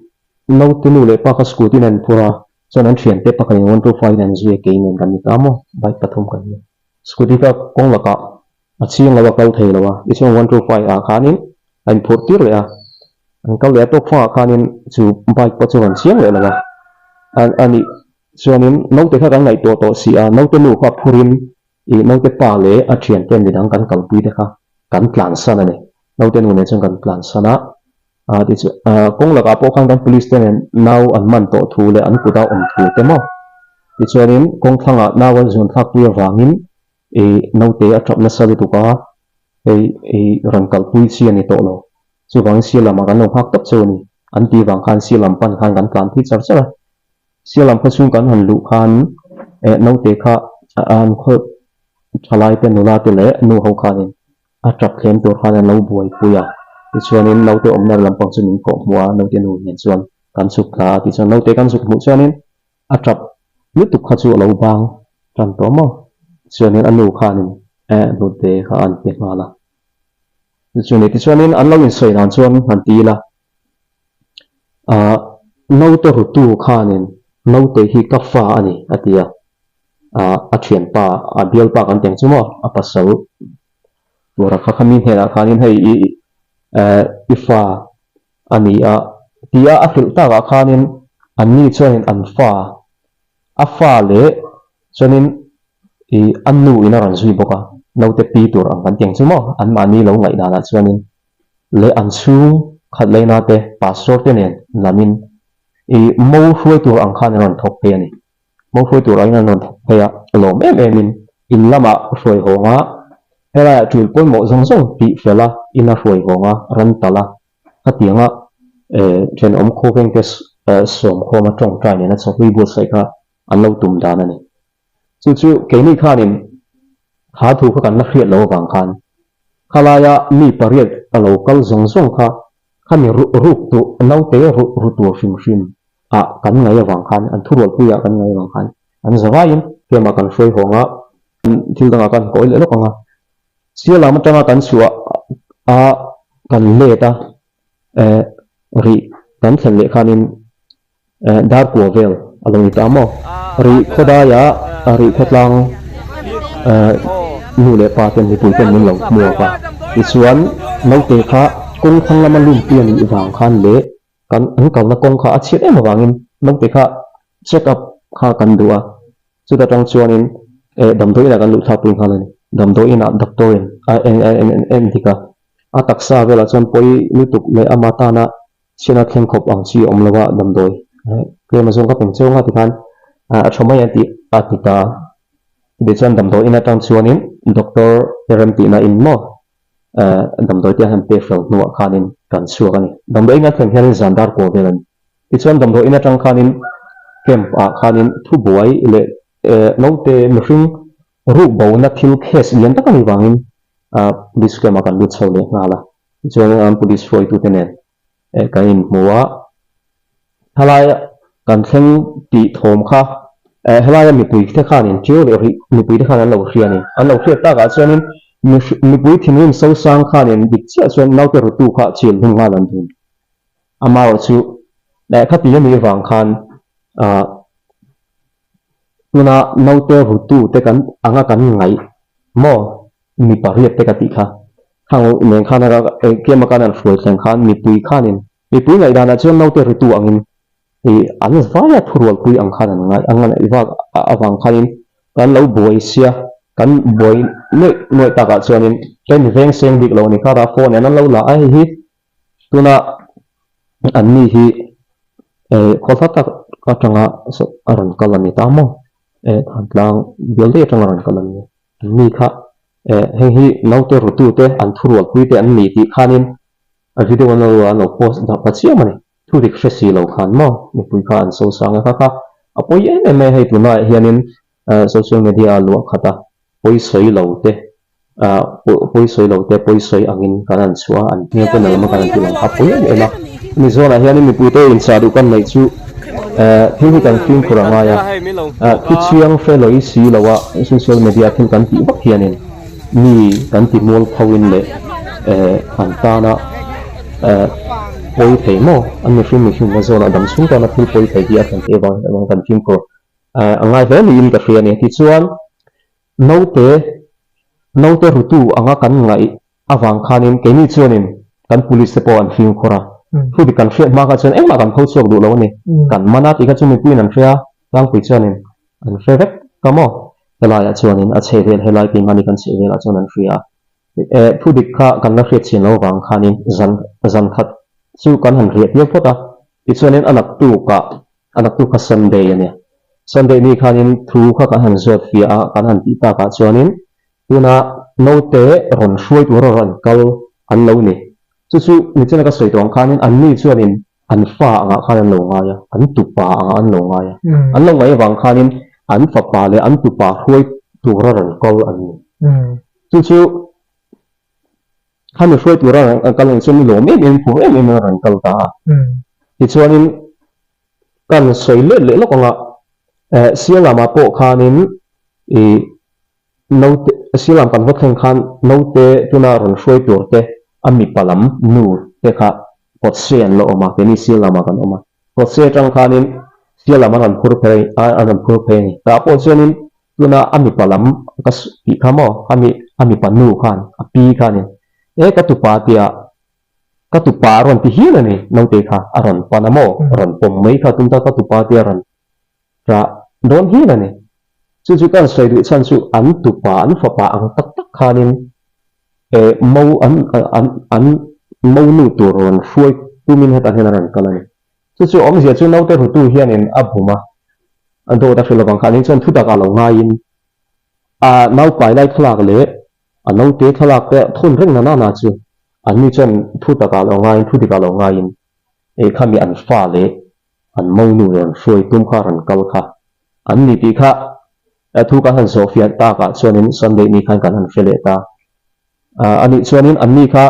naute nu leh pa kha scooty in an phur a, chuan an thiante pakhatin 125 in an zui a kei nen kan ni ta maw, bike pathum kan ni. Scooty kha kawng lakah a chhing lo a kal thei lo a, tichuan 125 ah khanin a inphurh tir leh a, an kal leh a tawk fangah khanin chu bike pawh chu a rawn chiang leh lo a, a nih chuanin naute kha kan ngaihtuah tawh si a, naute nu kha phurin ih naute pa leh a thiante midang kan kalpui te kha kan tlansan a ni, naute nu nen chuan kan tlansan a, Tichuan kawng lakah pawh khan kan police te nen nau an man tawh thu leh an kut a awm thu te maw. Tichuanin kawng thlangah nau an zuan thlakpui avangin ih naute a tap nasa lutuk a, hei ih rawn kalpui chi a ni tawh lo. Chuvangin sia lamah kan lo nghak tawp cheu a ni. An tih vang khan sia lam pan khan kan tlan phei char char a. Sia lam khaw chhung kan han luh khan eh naute kha an khaw thalai te nula te leh nu ho khanin A tap thlem tur khan an lo buaipui a, tichuanin naute awmna lampang chu min kawh hmuh a, naute nu nen chuan kan chhuk thla a, tichuan naute kan chhuk hmuh chuanin a tap lutuk kha chu a lo bang tan tawh maw, tichuanin a nu khanin eh hnute kha a an pe nghal a, tichuanin tichuanin an lo insawi dan chuan han ti ila ah naute rutu khanin naute hi ka fa a ni a ti a, ah a thianpa a bialpa kan teng chu maw a pasal Tura kha khami hnenah khanin hei i eh i fa a ni a tia a hrilh takah khanin anni chuanin an fa a fa leh chuanin i a nu in a rawn zui bawk a naute pi tur ang kan ti ang chu maw anmahni lo ngaih danah chuanin leh an chhung khat laina te pastor te nen lamin i mo hruai tur ang khan an rawn thawk phei a ni. Mo hruai tur aiin an rawn thawk phei a, lawm em emin in lamah hruai hawng a, helaiah tul pawimawh zawng zawng tih fel a, ina hruai hawng a, ran tal a, khatianga thenawm khawvengte sawmkhawma tawngtai nena chawhlui buatsaih kha an lo tum dan a ni. Chu chu keini khanin kha thu kha kan la hriat loh avang khan khalaia mi pariat a lo kal zawng zawng kha khami ruk tur naute ru tur hrim hrim ah kan ngaih avang khan an thurualpui ah kan ngaih avang khan an zavaiin hliamah kan hruai hawng a, thil dangah kan kawi leh lawk ang a, Sialam atanga kan chhuah a kan let a eh rih kan thlen leh khanin eh dar kua vel a lo ni ta maw rih khawdaia rih khawtlang eh nu leh pa ten mipui ten min lo hmuak a tichuan naute kha kawng thlang lama lumpui a nih vang khan leh Kan an kalna kawng kha a chhiat em avangin naute kha check up kha kan duh a, chuta tang chuanin eh damdawi inah kan luh thlakpui nghal a ni. Damdawi inah doctor in a en a en en dik a, a taksa velah chuan pawi lutuk leh ama tana chhiatna thleng khawp ang chi a awm lo a damdawi tlem azawng ka peng cheu nga tikhan a tha mai a tih a ti ta a. Tichuan damdawi in atang chuanin doctor te remtihna in maw Damdawi te han pek fel hnuah khanin kan chhuak a ni. Damdawi in a thlen hianin zan dar kual vel a ni. Tichuan damdawi in atang khanin camp ah khanin thubuai leh naute mihring ruk bona thil case lian tak a nih vangin police camp ah kan lut chho leh nghal a. Tichuan an police hruaitute nen. Kan inhmu a, helaia kan thleng tih thawm kha helaia mipui te khanin ṭiau leh rih mipui te khan an lo hria a ni. An lo hriat takah chuanin mipui thinrim sosang khanin dik chiah chuan naute rutu kha chil hlum nghal an dun. Amaherawhchu khati a nih vang khan tuna naute rutu te kan anga kan ngaih maw? Mi pariat te ka tih kha. Khang nen khan a engkim a kan han hruai thleng khan mipui khanin mipui ngaihdanah chuan naute ritu angin ih an vaia thurualpui ang khan an ngai ang a vak avang khanin kan lo buai sia kan buai nuaih nuaih takah chuanin kan veng seng bik lo a ni kha ta phone en an lo la a hei hi tuna an ni hi eh khaw hla tak atanga a rawn kal a ni ta maw eh Thantlang bial daih atanga rawn kal a ni. An ni kha eh heng hi naute rutute an thurualpui te an ni tih khanin a video an lo an lo post dah ta chiam a ni. Thu dik hre si lo khan maw mipui kha an sosang a kha kha a pawi em em mai a hei tunlaiah hianin eh social media a luah khat a pawi sawi lo te ah pawi sawi lo te pawi sawi angin kan han chhuah a an hmel te nalh kan han ti lang kha a pawi em em a. Mi zawnah hianin mipuite inchah duh kan neih chu eh thil hi kan fimkhur a ngai a, eh thu chiang hre lawih si lo a social media thil kan tih vak hianin mi kan ti mual pho in leh eh an tana eh pawi thei maw an mihring mihring a zawnah dam chhung tana thil pawi thei hi a thlen theih avang hian kan fimkhur eh a ngai hle niin ka hria a ni. Tichuan naute naute rutu anga kan ngaih avang khanin keini chuanin kan police te pawh an fimkhur a, thu dik kan hriat hma kha chuan engmah kan pho chhuak duh lo a ni. Kan man a tih kha chu mipuiin an hria, tlangpui chuanin an hre vek ka maw? Helaiah chuanin a chheh vel helai keimahni kan chheh velah chuan an hria a. Eh, thu dik kha kan la hriat chhin lo avang khanin zan zan khat chu kan han riah tir phawt a, tichuanin a naktukah a naktuk kha Sunday a nia. Sunday ni khanin thu kha kan han zawt fiah a, kan han tih takah chuanin Tuna naute rawn hruai tura rawn kal an lo ni. Chu chu nichina ka sawi tawh ang khanin anni chuanin an fa angah khan an lo ngai a, an tupa angah an lo ngai a. An lo ngaih avang khanin an fapa leh an tupa hruai tura rawn kal an ni. Chu chu khami hruai tura rawn kal ang chuan lawm em em, phur em em in a rawn kal ta a. Tichuanin kan sawi let leh lawk anga Sialama pawh khanin ih Naute, Silam kan va thleng khan naute tuna rawn hruai tur te a mipa lam nu te kha kawtse an la awm a, keini Silam ah kan awm a. Kawtse atang khanin Silam an rawn phur phei a, an rawn phur phei a ni. Tah pawh chuanin tuna a mipa lam ka tih kha maw, a mi a mipa nu khan, a pi khanin e ka tupa tia ka tupa a rawn ti hial a ni, naute kha a rawn pan a maw, rawn pawm mai kha tum ta ka tupa tia rawn Rah dawn hian a ni. Chu chu kan sawi duh chhan chu an tupa, an fapa ang tak tak khanin eh mo an an an mo nu tur rawn hruai tumin hetah hian a rawn kal a ni. Chu chu awmzia chu naute rutu hianin a bum a, a dawt a hrilh avang khan chuan thutak ah lo ngaiin a naupai lai thlalak leh a naute thlalak te thawn reng na nana chu anni chuan thutak ah lo ngaiin thudik ah lo ngaiin eh khami an fa leh An monu rawn hruai tum kha rawn kal kha an ni tih kha thu kan han zawh fiah takah chuanin Sunday ni khan kan han hre leh ta. A nih chuanin an ni kha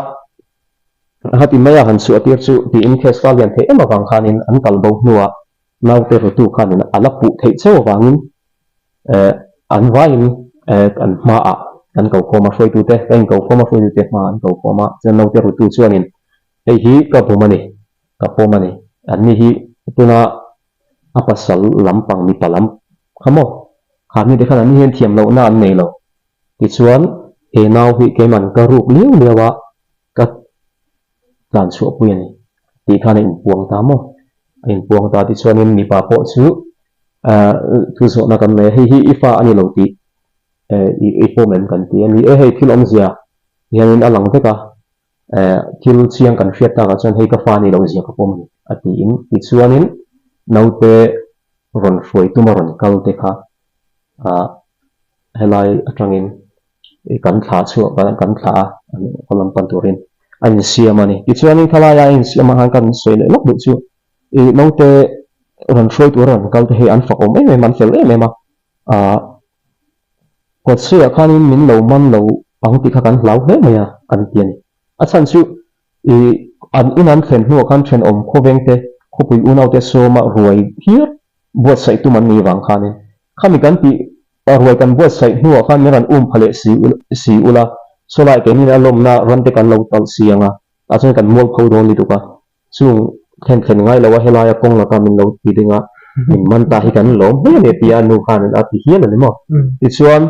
hati maia han chhuah tir chu tiin case kha lian theih em avang khanin an kal bo hnuah naute rutu khanin a la puh theih cheu avangin an vaiin kan hmaah kan ko khawm a hruaitute ka inko khawm a hruaitute hmaah an ko khawm a chuan naute rutu chuanin hei hi ka bum a ni. Ka pawm a ni. Anni hi tuna a pasal lampang mipa lam kha maw? Kha mite khan anni hian thiam lohna an nei lo. Tichuan he nau hi keiman ka ruk liau liau a, ka tlan chhuahpui a ni tih khan a inpuang ta maw? A inpuang ta tichuanin mipa pawh chu thu zawhna kan nei a, hei hi i fa a ni lo tih i pawm em kan ti a ni e, hei thil awmzia hianin a lang vek a. Eh, thil chiang kan hriat takah chuan hei ka fa ni loh zia ka pawm a ni, a tiin. Tichuanin naute rawn hruai tuma rawn kal te kha ah helai atangin kan thlah chhuah kan thlah a, khaw lam pan turin a insiam a ni. Tichuanin khalaia a insiam ah khan kan sawi leh lawk duh chu ih naute rawn hruai tura rawn kal te hi an fakawm em em a, an fel em em a, ah Kawtsuiah khanin min lo man lo ang tih kha kan hlau hle mai a, an ti a ni. A chhan chu i An in an thlen hnuah khan thenawm khawvengte khawpui unaute sawma ruai hiar buatsaih tum an nih vang khanin khami kan tih ruai kan buatsaih hnuah khan min rawn um pha leh si si ula sawlai keinin a lawmna rante kan lo talh si ang a, tah chuan kan mualpho dawn lutuk a, chung thlen thlen ngai lo a helaia kawng laka min lo ti ding a, min man ta hi kan lawm hle a ni tia nu khanin a ti hial a ni maw. Tichuan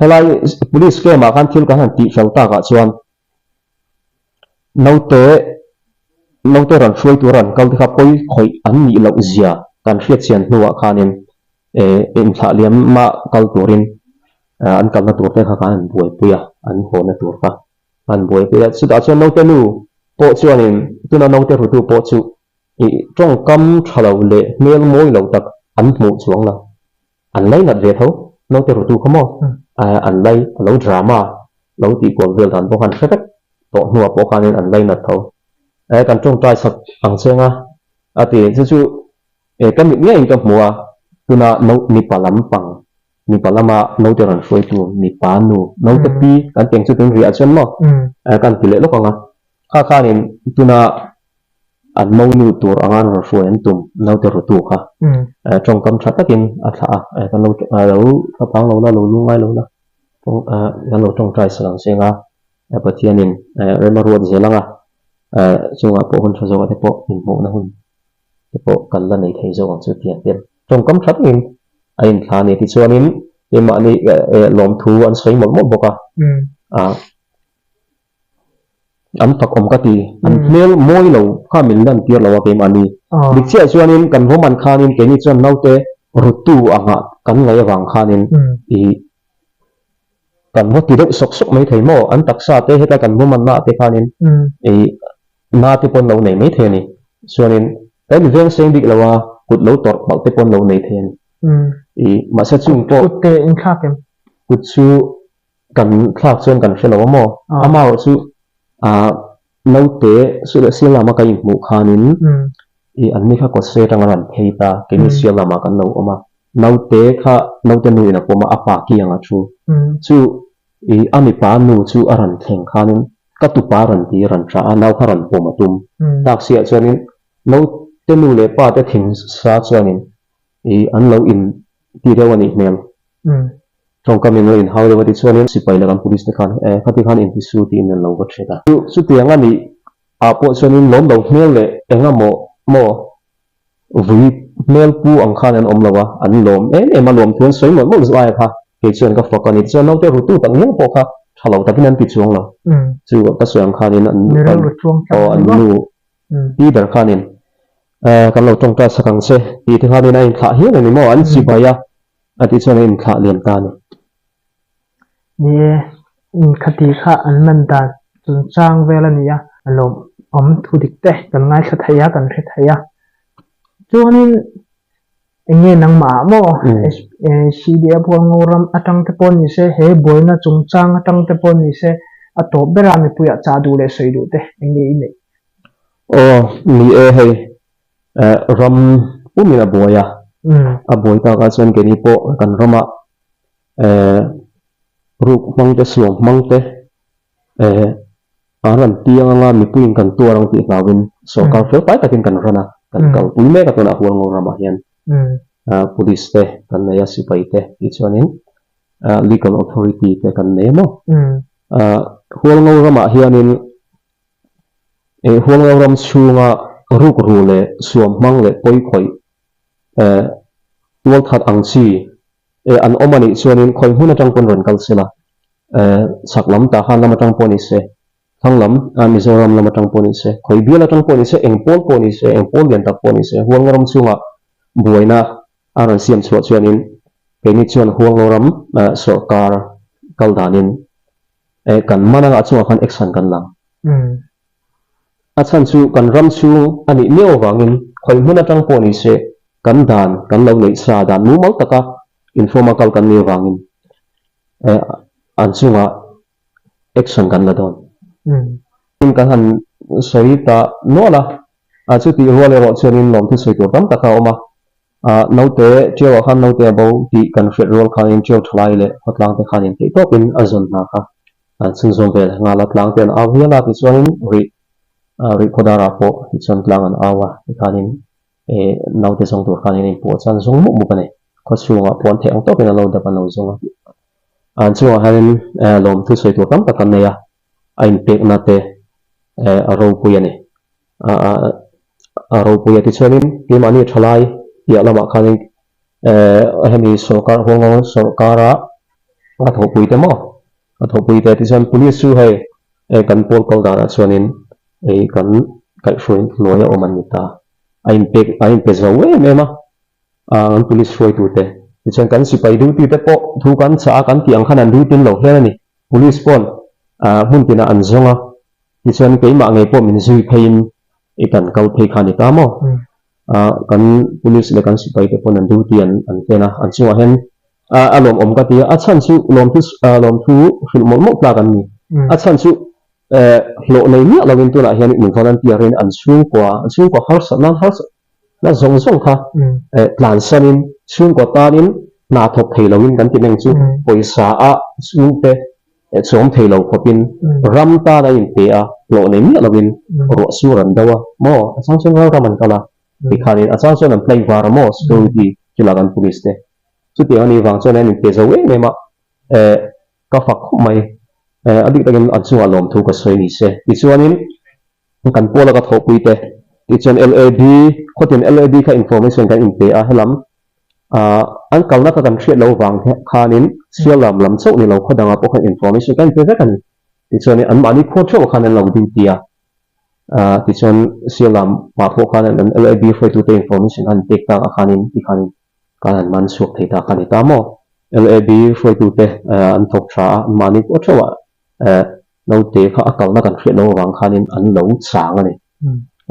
helai police camp ah khan thil kan han tihfel takah chuan Naute naute rawn hruai tura an kal te kha pawi khawih an nih loh zia kan hriat chian hnuah khanin eh inthlah liama kal turin an kalna tur te kha khan an buaipui a, an hawna tur kha an buaipui a. Chutah chuan naute nu pawh chuanin tuna naute rutu pawh chu ih tawngkam tha lo leh hmel mawi lo tak an hmuh chuang lo. An lainat ve tho, naute rutu kha maw? An lai a lo drama lo tih kual vel dan pawh khan hre vek tawh hnuah pawh khanin an lainat tho. Eh kan tawngtai sak ang che nga a ti. Chu chu eh ka mit ngeiin ka hmu a, tuna no mipa lam pang, mipa lama naute rawn hruaitu mipa nu, naute pi kan teng chu tun riah chuan maw? Eh kan ti leh lawk ang a. Kha khanin tuna An monu tur anga an rawn hruai an tum naute rutu kha tawngkam tha takin a thlah a, kan lo lo thlaphang lo la, lo lungngai lo la, kan lo tawngtai sak ang che anga Pathianin rem a ruat zel anga chungah pawh hun tha zawkah te pawh inhmuhna hun te pawh kan la nei thei zawk ang chu tiang hian tawngkam tha takin a inthlah a ni. Tichuanin keimahni lawmthu an sawi mawlh mawlh bawk a. An fak awm ka ti. An hmel mawi lo kha min lan tir lo a keimahni. Dik chiah chuanin kan vawman khanin keini chuan naute rutu angah kan ngaih avang khanin i kan vaw ti deuh sawk sawk mai thei maw? An taksa te hetlai kan vawman naah te khanin i na te pawn lo nei mai thei a ni. Chuanin kan veng seng bik lo a, kut lo tawrh palh te pawn lo nei thei a ni. I mahse chung pawh. Kut te inthlak em? Kut chu Kan thlak chuan kan hre lo a maw? Amaherawh chu ah naute suh leh sial lama ka inhmuh khanin ih an ni kha kawt se atanga rawn phei ta, keini sial lamah kan lo awm a, naute kha naute nu in a pawm a, a pa ki ang a thu. Chu ih a mipa nu chu a rawn thleng khanin ka tupa rawn ti rawn tah a, nau kha rawn pawm a tum. Taxi ah chuanin naute nu leh pa te thing sa chuanin ih an lo in ti deuh a nih hmel. Tawngkam in lo inhau deuh a ti chuanin sipai leh kan police te khan eh khati khan inti su tiin an lo va ṭhet a. Chu chutiang a nih ah pawh chuanin lawm lo hmel leh engamaw maw vui hmel pu ang khan an awm lo a, an lawm em em a, lawm thu an sawi mawlh mawlh zai a kha kei chuan ka fak a ni. Tichuan naute rutu tak ngial pawh kha tha lo takin an ti chuang lo. Chu ka sawi ang khanin an aw an nu pi ber khanin eh kan lo tawngtai sak ang che tih te khanin a inthlah hial a ni maw an chibai a. A tih chuan a inthlah lian ta a ni. Ni e, inkhati kha an man dan chungchang vel a ni a. A lawmawm thu dik te kan ngaithla thei a, kan hre thei a. Chuanin eng nge nangmah ah maw CDA Hualngo ram atang te pawh ni se, he buaina chungchang atang te pawh ni se, a tawp berah mipuiah chah duh leh sawi duh te eng nge i neih? Aw, ni e hei. Ram pumin a buai a, a buai takah chuan keini pawh kan ramah ruk hmang te suam hmang te an rawn piang anga mipuiin kan tuar ang tih hlauhin sorkar fel pai takin kan run a, kan kalpui mek a tunah Hualngo ramah hian police te kan nei a, sipai te tichuanin legal authority te kan nei a maw. Hualngo ramah hianin Eh Hualngo ram chhunga rukru leh suam hmang leh pawi khawih eh tualthat ang chi eh an awm a nih chuanin khawi hmun atang pawn rawn kal sela eh chhak lam Tahan lam atang pawh ni se, thlang lam ah Mizoram lam atang pawh ni se, khawi bial atang pawh ni se, eng pawl pawh ni se, eng pawl lian tak pawh ni se Hualngo ram chhunga buaina a rawn siam chhuah chuanin keini chuan Hualngo ram eh sawrkar kal danin Eh, kan man anga a chungah khan action kan lang. A chhan chu kan ram chhung a nih miau avangin khawi hmun atang pawh ni se kan dan kan lo neih sa dan mumal taka inform a kal kan nih avangin eh an chungah action kan la dawn. Tin kan han sawi ta nual a, a chutih rual erawh chuanin lawmthu sawi tur tam tak a awm a, Ah, naute, Ṭiau ah khan naute a bo tih kan hriat rual khanin Ṭiau ṭhalai leh khawtlang te khanin theihtawpin a zawn hna kha an chhunzawm ve leh nghal a, tlang te an au hial a tichuanin rih. Rihkhawdarah pawh tichuan tlang an au a, tikhanin naute zawng tur khanin a inpuah chuan zawng mup mup a ni. Khawchhungah pawh an theih ang tawkin an lo dap an lo zawng a. An chungah hianin lawmthu sawi tur tam tak an nei a, a inpekna te a ropui a ni. A ropui a tichuanin keimahni thalai piah lamah khanin hemi sawrkar huanga sawrkara a thawhpui te maw a thawhpui te tichuan police chu hei kan pawl kal danah chuanin hei kan kaihhruai hnuaia awm an ni ta a inpek a inpe zo em em a an police hruaitute tichuan kan sipai duty te pawh thu kan chah a kan tih ang khan an duty lo hlen a ni police pawn hmun tinah an zawng a tichuan keimah ngei pawh min zui pheiin i kan kal phei kha a ni ta maw? Kan police leh kan sipai te pawn an duty an an hlen a, an chungah hian a lawmawm ka ti a, a chhan chu lawmthu lawmthu hrilh mawlh mawlh tlak an ni. A chhan chu hlawh nei miah lovin tunah hian min volunteer in an chhungkua an chhungkua harsatna harsatna zawng zawng kha tlansanin chhungkua tanin hna thawk thei lovin kan ti meng chu pawisa a chhungte Chawm thei lo khawpin ram tan a inpe a, hlawh nei miah lovin ruah sur an do a maw, a chang chuan ral ram an kal a, tikhanin a chang chuan an play var a maw security chulak an police te. Chutiang a nih vang chuan an inpe zo em em a, eh ka fak khawp mai, eh a bik takin an chungah lawmthu ka sawi ni se. Tichuanin kan pawla ka thawhpui te, tichuan LAB, khawtin LAB kha information kan inpe a helam Ahh an kalna kha kan hriat loh vang khanin Sialam lam chauh ni lo khaw dangah pawh khan information kan inpe vek a ni. Tichuanin anmahni khua theuh khan an lo duty a, ahh tichuan Sialam ah pawh khan an LAB hruaitute information an pek tak ah khanin tikhanin kan han man chhuak thei ta kha a ni ta maw? LAB hruaitute an thawk tha a, anmahni khua theuh ah ehh naute kha a kalna kan hriat loh avang khanin an lo chang a ni.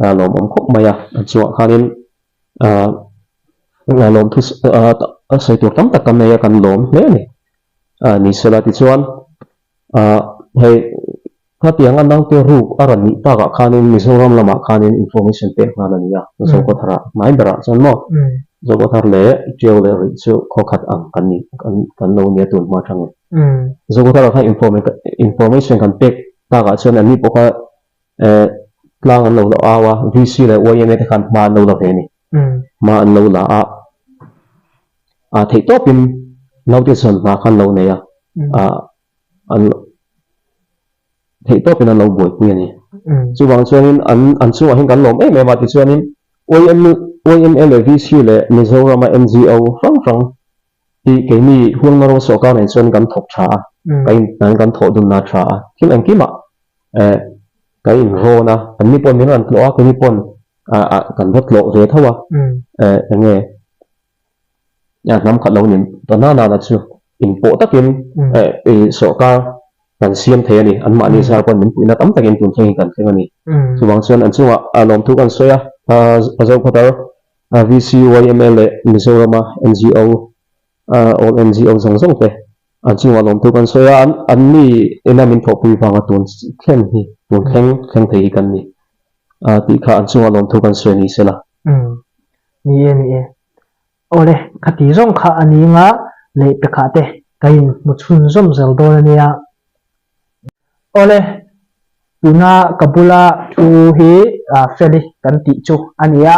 A lawmawm khawp mai a, an chungah khanin Ahh lawmthu sawi tur tam tak kan nei a, kan lawm hle a ni. Ahh ni sela tichuan ahh hei khatianga naute ruk a rawn nih takah khanin Mizoram lamah khanin information pek nghal a ni a, Zokhawtharah hnai berah chuan maw Zokhawthar leh Tiau leh Rih chu khaw khat ang kan ni kan lo nia tun hma atangin. Zokhawtharah khan information kan pek takah chuan anni pawh kha Eh, tlang an lo la au a, VC leh YMA te khan hma an lo la ve a ni. Hma an lo la a, ah theih tawpin naute chuan hma kha an lo nei a, ah an theih tawpin an lo buaipui a ni. Chuvang chuanin an an chungah hian kan lawm em em a, tichuanin YM YMA leh VC leh Mizorama NGO hrang hrang hi keini Hualngarawng sawrkar nen chuan kan thawk tha a, kan in kan thawh dunna a tha a, thil engkimah Eh, kan inrawn a, anni paw'n min rawn tlawh a, keini paw'n ah ah kan va tlawh ve tho a, eh eng nge hnam khat lo nin ta na na na chu inpawh takin eh i sawrkar kan siam thei a ni, anmahni zar paw'n min puihna tam takin tun thleng hi kan thleng a ni. Chuvang chuan an chungah lawmthu kan sawi a, a Zokhawthar VCYMA leh Mizorama NGO All NGO zawng zawng te an chungah lawmthu kan sawi a, an an mi ina min thawhpui vanga tun thlen hi tun thleng thleng thei hi kan ni tih kha an chungah lawmthu kan sawi ni sela. Umm ni e ni e. Awle khati zawng kha a ni nga leh pekah te ka in hmu chhunzawm zel dawn a nia. Awle tuna ka bula thu hi Feli kan tih chu a ni a.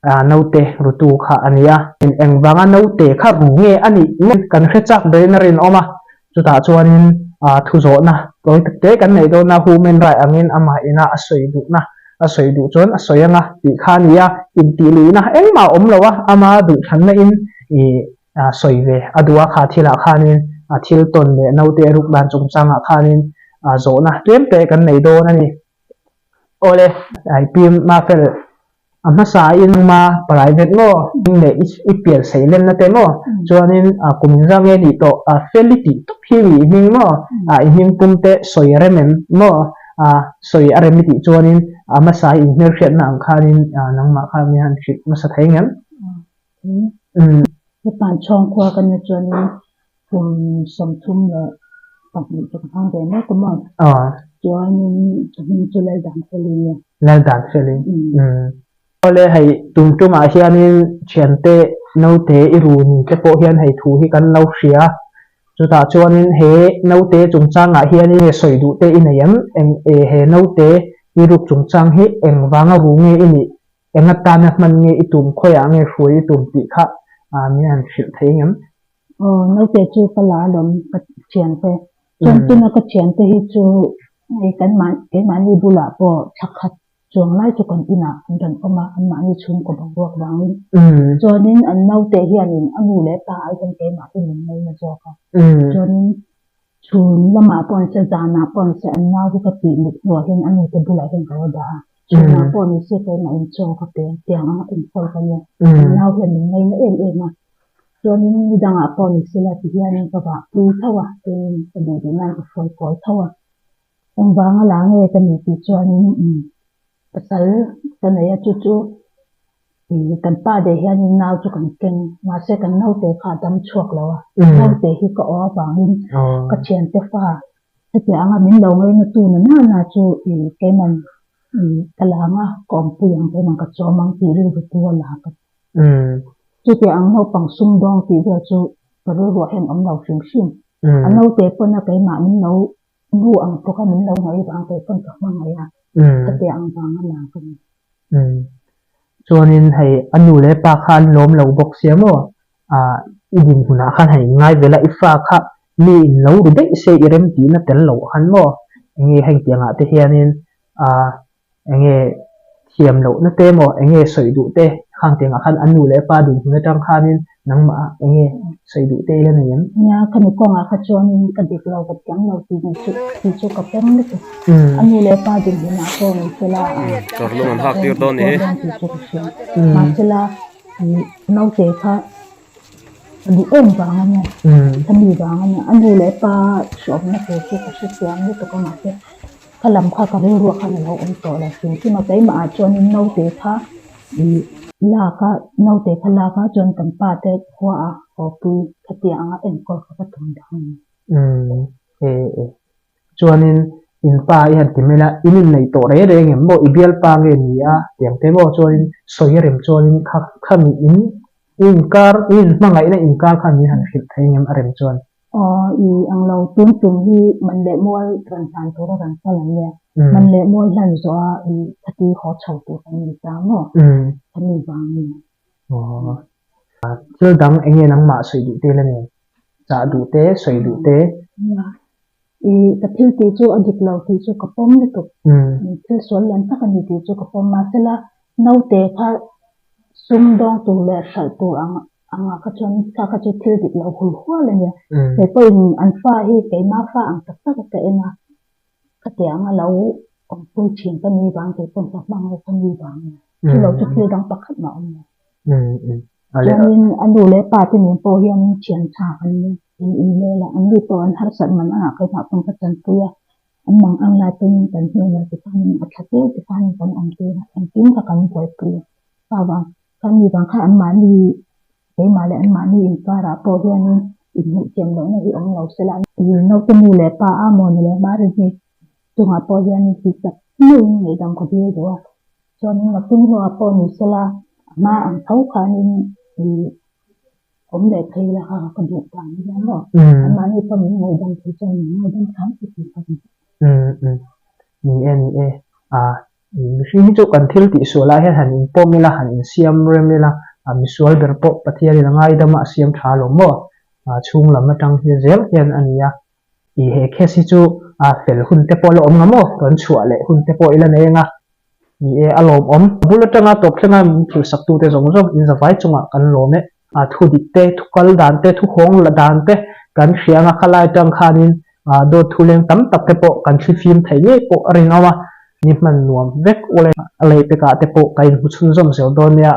Naute rutu kha a ni a. Engvanga naute kha ru nge a nih ngawt kan hre chak berin a rinawm a. Chutah chuanin thu zawhna tawi tak te kan neih dawn a, human right angin amah ina a sawi duhna a sawi duh chuan a sawi anga tih kha a ni a. Intih luihna engmah a awm lo a, ama duhthlanna in sawi ve a duh a, kha thilah khanin thil tawn leh naute a ruk dan chungchangah khanin zawhna tlem te kan nei dawn a ni. Awle, I Pi Mafel A hmasa in ma private maw hming leh i pian sei lenna te maw chuanin kum inzah nge nih tawh Feli tih tawp hi mi i hming maw i hming pum te sawi a rem em maw sawi a rem i tih chuanin a hmasa i inhmelhriatna ang khanin nangmah kha mi han hrilh hmasa thei ngem. Hepan chhawngkhua ka nia chuanin Kum 32 chu ka hmang ve mek a maw? Chuanin ka hming chu Laldanfeli a ni. Laldanfeli. Umm. Awle hei tum tumah hianin thiante naute i ru ni te pawh hian hei thu hi kan lo hria. Chutah chuanin he naute chungchangah hianin sawi duh te i nei em? Eng e he naute. I ruk chungchang hi eng vanga ru nge i nih, eng atana hman nge i tum, khawiah nge hruai i tum tih kha min han hrilh thei ngem? Aw, naute chu ka la alawm ka thiante. Chuan tuna ka thiante hi chu hei kan mah keimahni bulah pawh thla khat chuang lai chu kan inah an rawn awm a, anmahni chhungkaw boruak vangin. Chuanin an naute hianin a nu leh pa ai hian keimah hi min ngaina zawk a. Chuanin Chhun lamah pawh nise, zanah pawh nise an nau hi ka tih mut hnuah hian a nute bulah hian ka lo dah a. Chhunah pawh nise keimah in chaw ka pe a, tiang anga enkawl ka nia. An nau hian min ngaina em em a. Chuanin ni dangah pawh nise la ti hianin ka vah pui tho a, tin ka duh duh nan ka hruai kawi tho a. Engvanga la nge ka ni tih chuanin pasal ka nei a, chu chu Kan pa deh hianin nau chu kan keng, mahse kan naute kha a dam chhuak lo a, naute hi ka aw avangin ka thiante fa hetiang anga min lo ngaina tu na na na chu keiman ka la ang a, ka awmpui ang keiman ka chawm ang tih rilru tu a la ka ti. Chutiang ang naupang sumdawng tih vel chu ka rilruah hian awm lo hrim hrim. A naute pawn a keimah min lo Nu ang tluk a min lo ngaih vang teh pawn ka hmangaih a, ka teh ang vang a la ka ni. Umm. Chuanin hei a nu leh pa kha an lawm lo bawk sia maw? Ah i dinhmunah khan han inngai vel a, i fa kha mi in lo ru daih se i rem tihna tel loh khan maw? Enge hengtiangah te hianin ah Enge thiam lohna te emaw, enge sawi duh te khang tiangah khan an nu leh pa dinhmun atang khanin nangmah enge sawi duh te i la nei em? Nia, ka nu kawngah kha chuanin ka dik lo, ka thiam lo tih ni chu tih chu ka pawm lutuk. A nu leh pa dinhmunah pawh ni sela a Kawrlum an hak tir dawn ni. tih chu ka hria. Mahsela naute kha a duh em vang a nia, ka mi vang a nia. A nu leh pa hrawmna tur chu ka hrethiam lutuk a mahse Kha lam kha ka rilruah khan a lo awm tawh lo hrim hrim a, keimah ah chuanin naute kha ih lak a, naute kha lak a chuan kan pa te khua a haw pui khatiang anga enkawl kha ka tum dang a ni. Umm e e. Chuanin in pa i han ti mai la, in inneih tawh reng reng em maw, i bialpa nge ni a tiang te maw chuanin sawi a rem chuanin kha khami in i inkar i inhmangaihna inkar khan min han hrilh thei ngem a rem chuan. Aw i ang lo tun tum hi man leh mual rawn hlan tura rawn kal an nia. Man leh mual hlan zawh a i khati haw chho tur kan ni ta maw? Ka ni vang a ni. Aw thil dang eng nge nangmah sawi duh te la nen? Chah duh te, sawi duh te? Nia, i ka thil tih chu a dik lo tih chu ka pawm lutuk. Thil sual lian tak a ni tih chu ka pawm. Mahsela naute kha sumdawng tur leh hralh tur ang Anga kha chuan kha kha chu thil dik lo hul hual a nia. Kei pawhin an fa hi keima fa ang tak tak a ka en a, khatiang a lo awmpui thin ka ni vang kei pawn ka hmang lo ka ni vang a nia. Chu lo chu thil dang pakhat mah a awm lo. Chuanin a nu leh pa te nen pawh hian thian tha an nia, in inlel a, an nu pawh an harsat man angah keimah pawn ka chanpui a, an mang ang lai pawhin kan hnenah tikhanin a tha zel tikhanin kan awm tir a, engkim kha kan buaipui a, pa vang Khami vang kha anmahni keimah leh anmahni inkarah pawh hianin inhmuhthiam lohna hi awm lo sela. Naute nu leh pa a maw ni leh hma rin hi chungah pawh hianin tih tak meuhin ngaihdam ka dil duh a. Chuanin nakin hnuah pawh ni sela a hma ang tho khanin ih awm leh phei la kha ka duh ta ni hian maw. Anmahni pawh min ngaihdam thei chuan min ngaidam hram chu tih ka duh. Ni e ni e. Mihring hi chu kan thil tih sualah hian han inpawm ila, han insiam rem ila, misual ber pawh Pathianin a ngaidam a, a siam tha lo maw? Chhung lam atang hi zel hian a ni a. I he case hi chu fel hun te pawh la awm nga maw? Rawn chhuah leh hun te pawh ila nei anga ni e, a lawmawm. A bul atanga tawp thlenga min thilsaktute zawng zawng inzavai chungah kan lawm e. Thu dik te, thu kal dan te, thu hawng la dan te kan hria anga khalai atang khanin Dawt thu leng tam tak te pawh kan thlifim theih ngei pawh a rinawm a, ni hman nuam vek ule. A lehpekah te pawh ka inhmu chhunzawm zel dawn nia.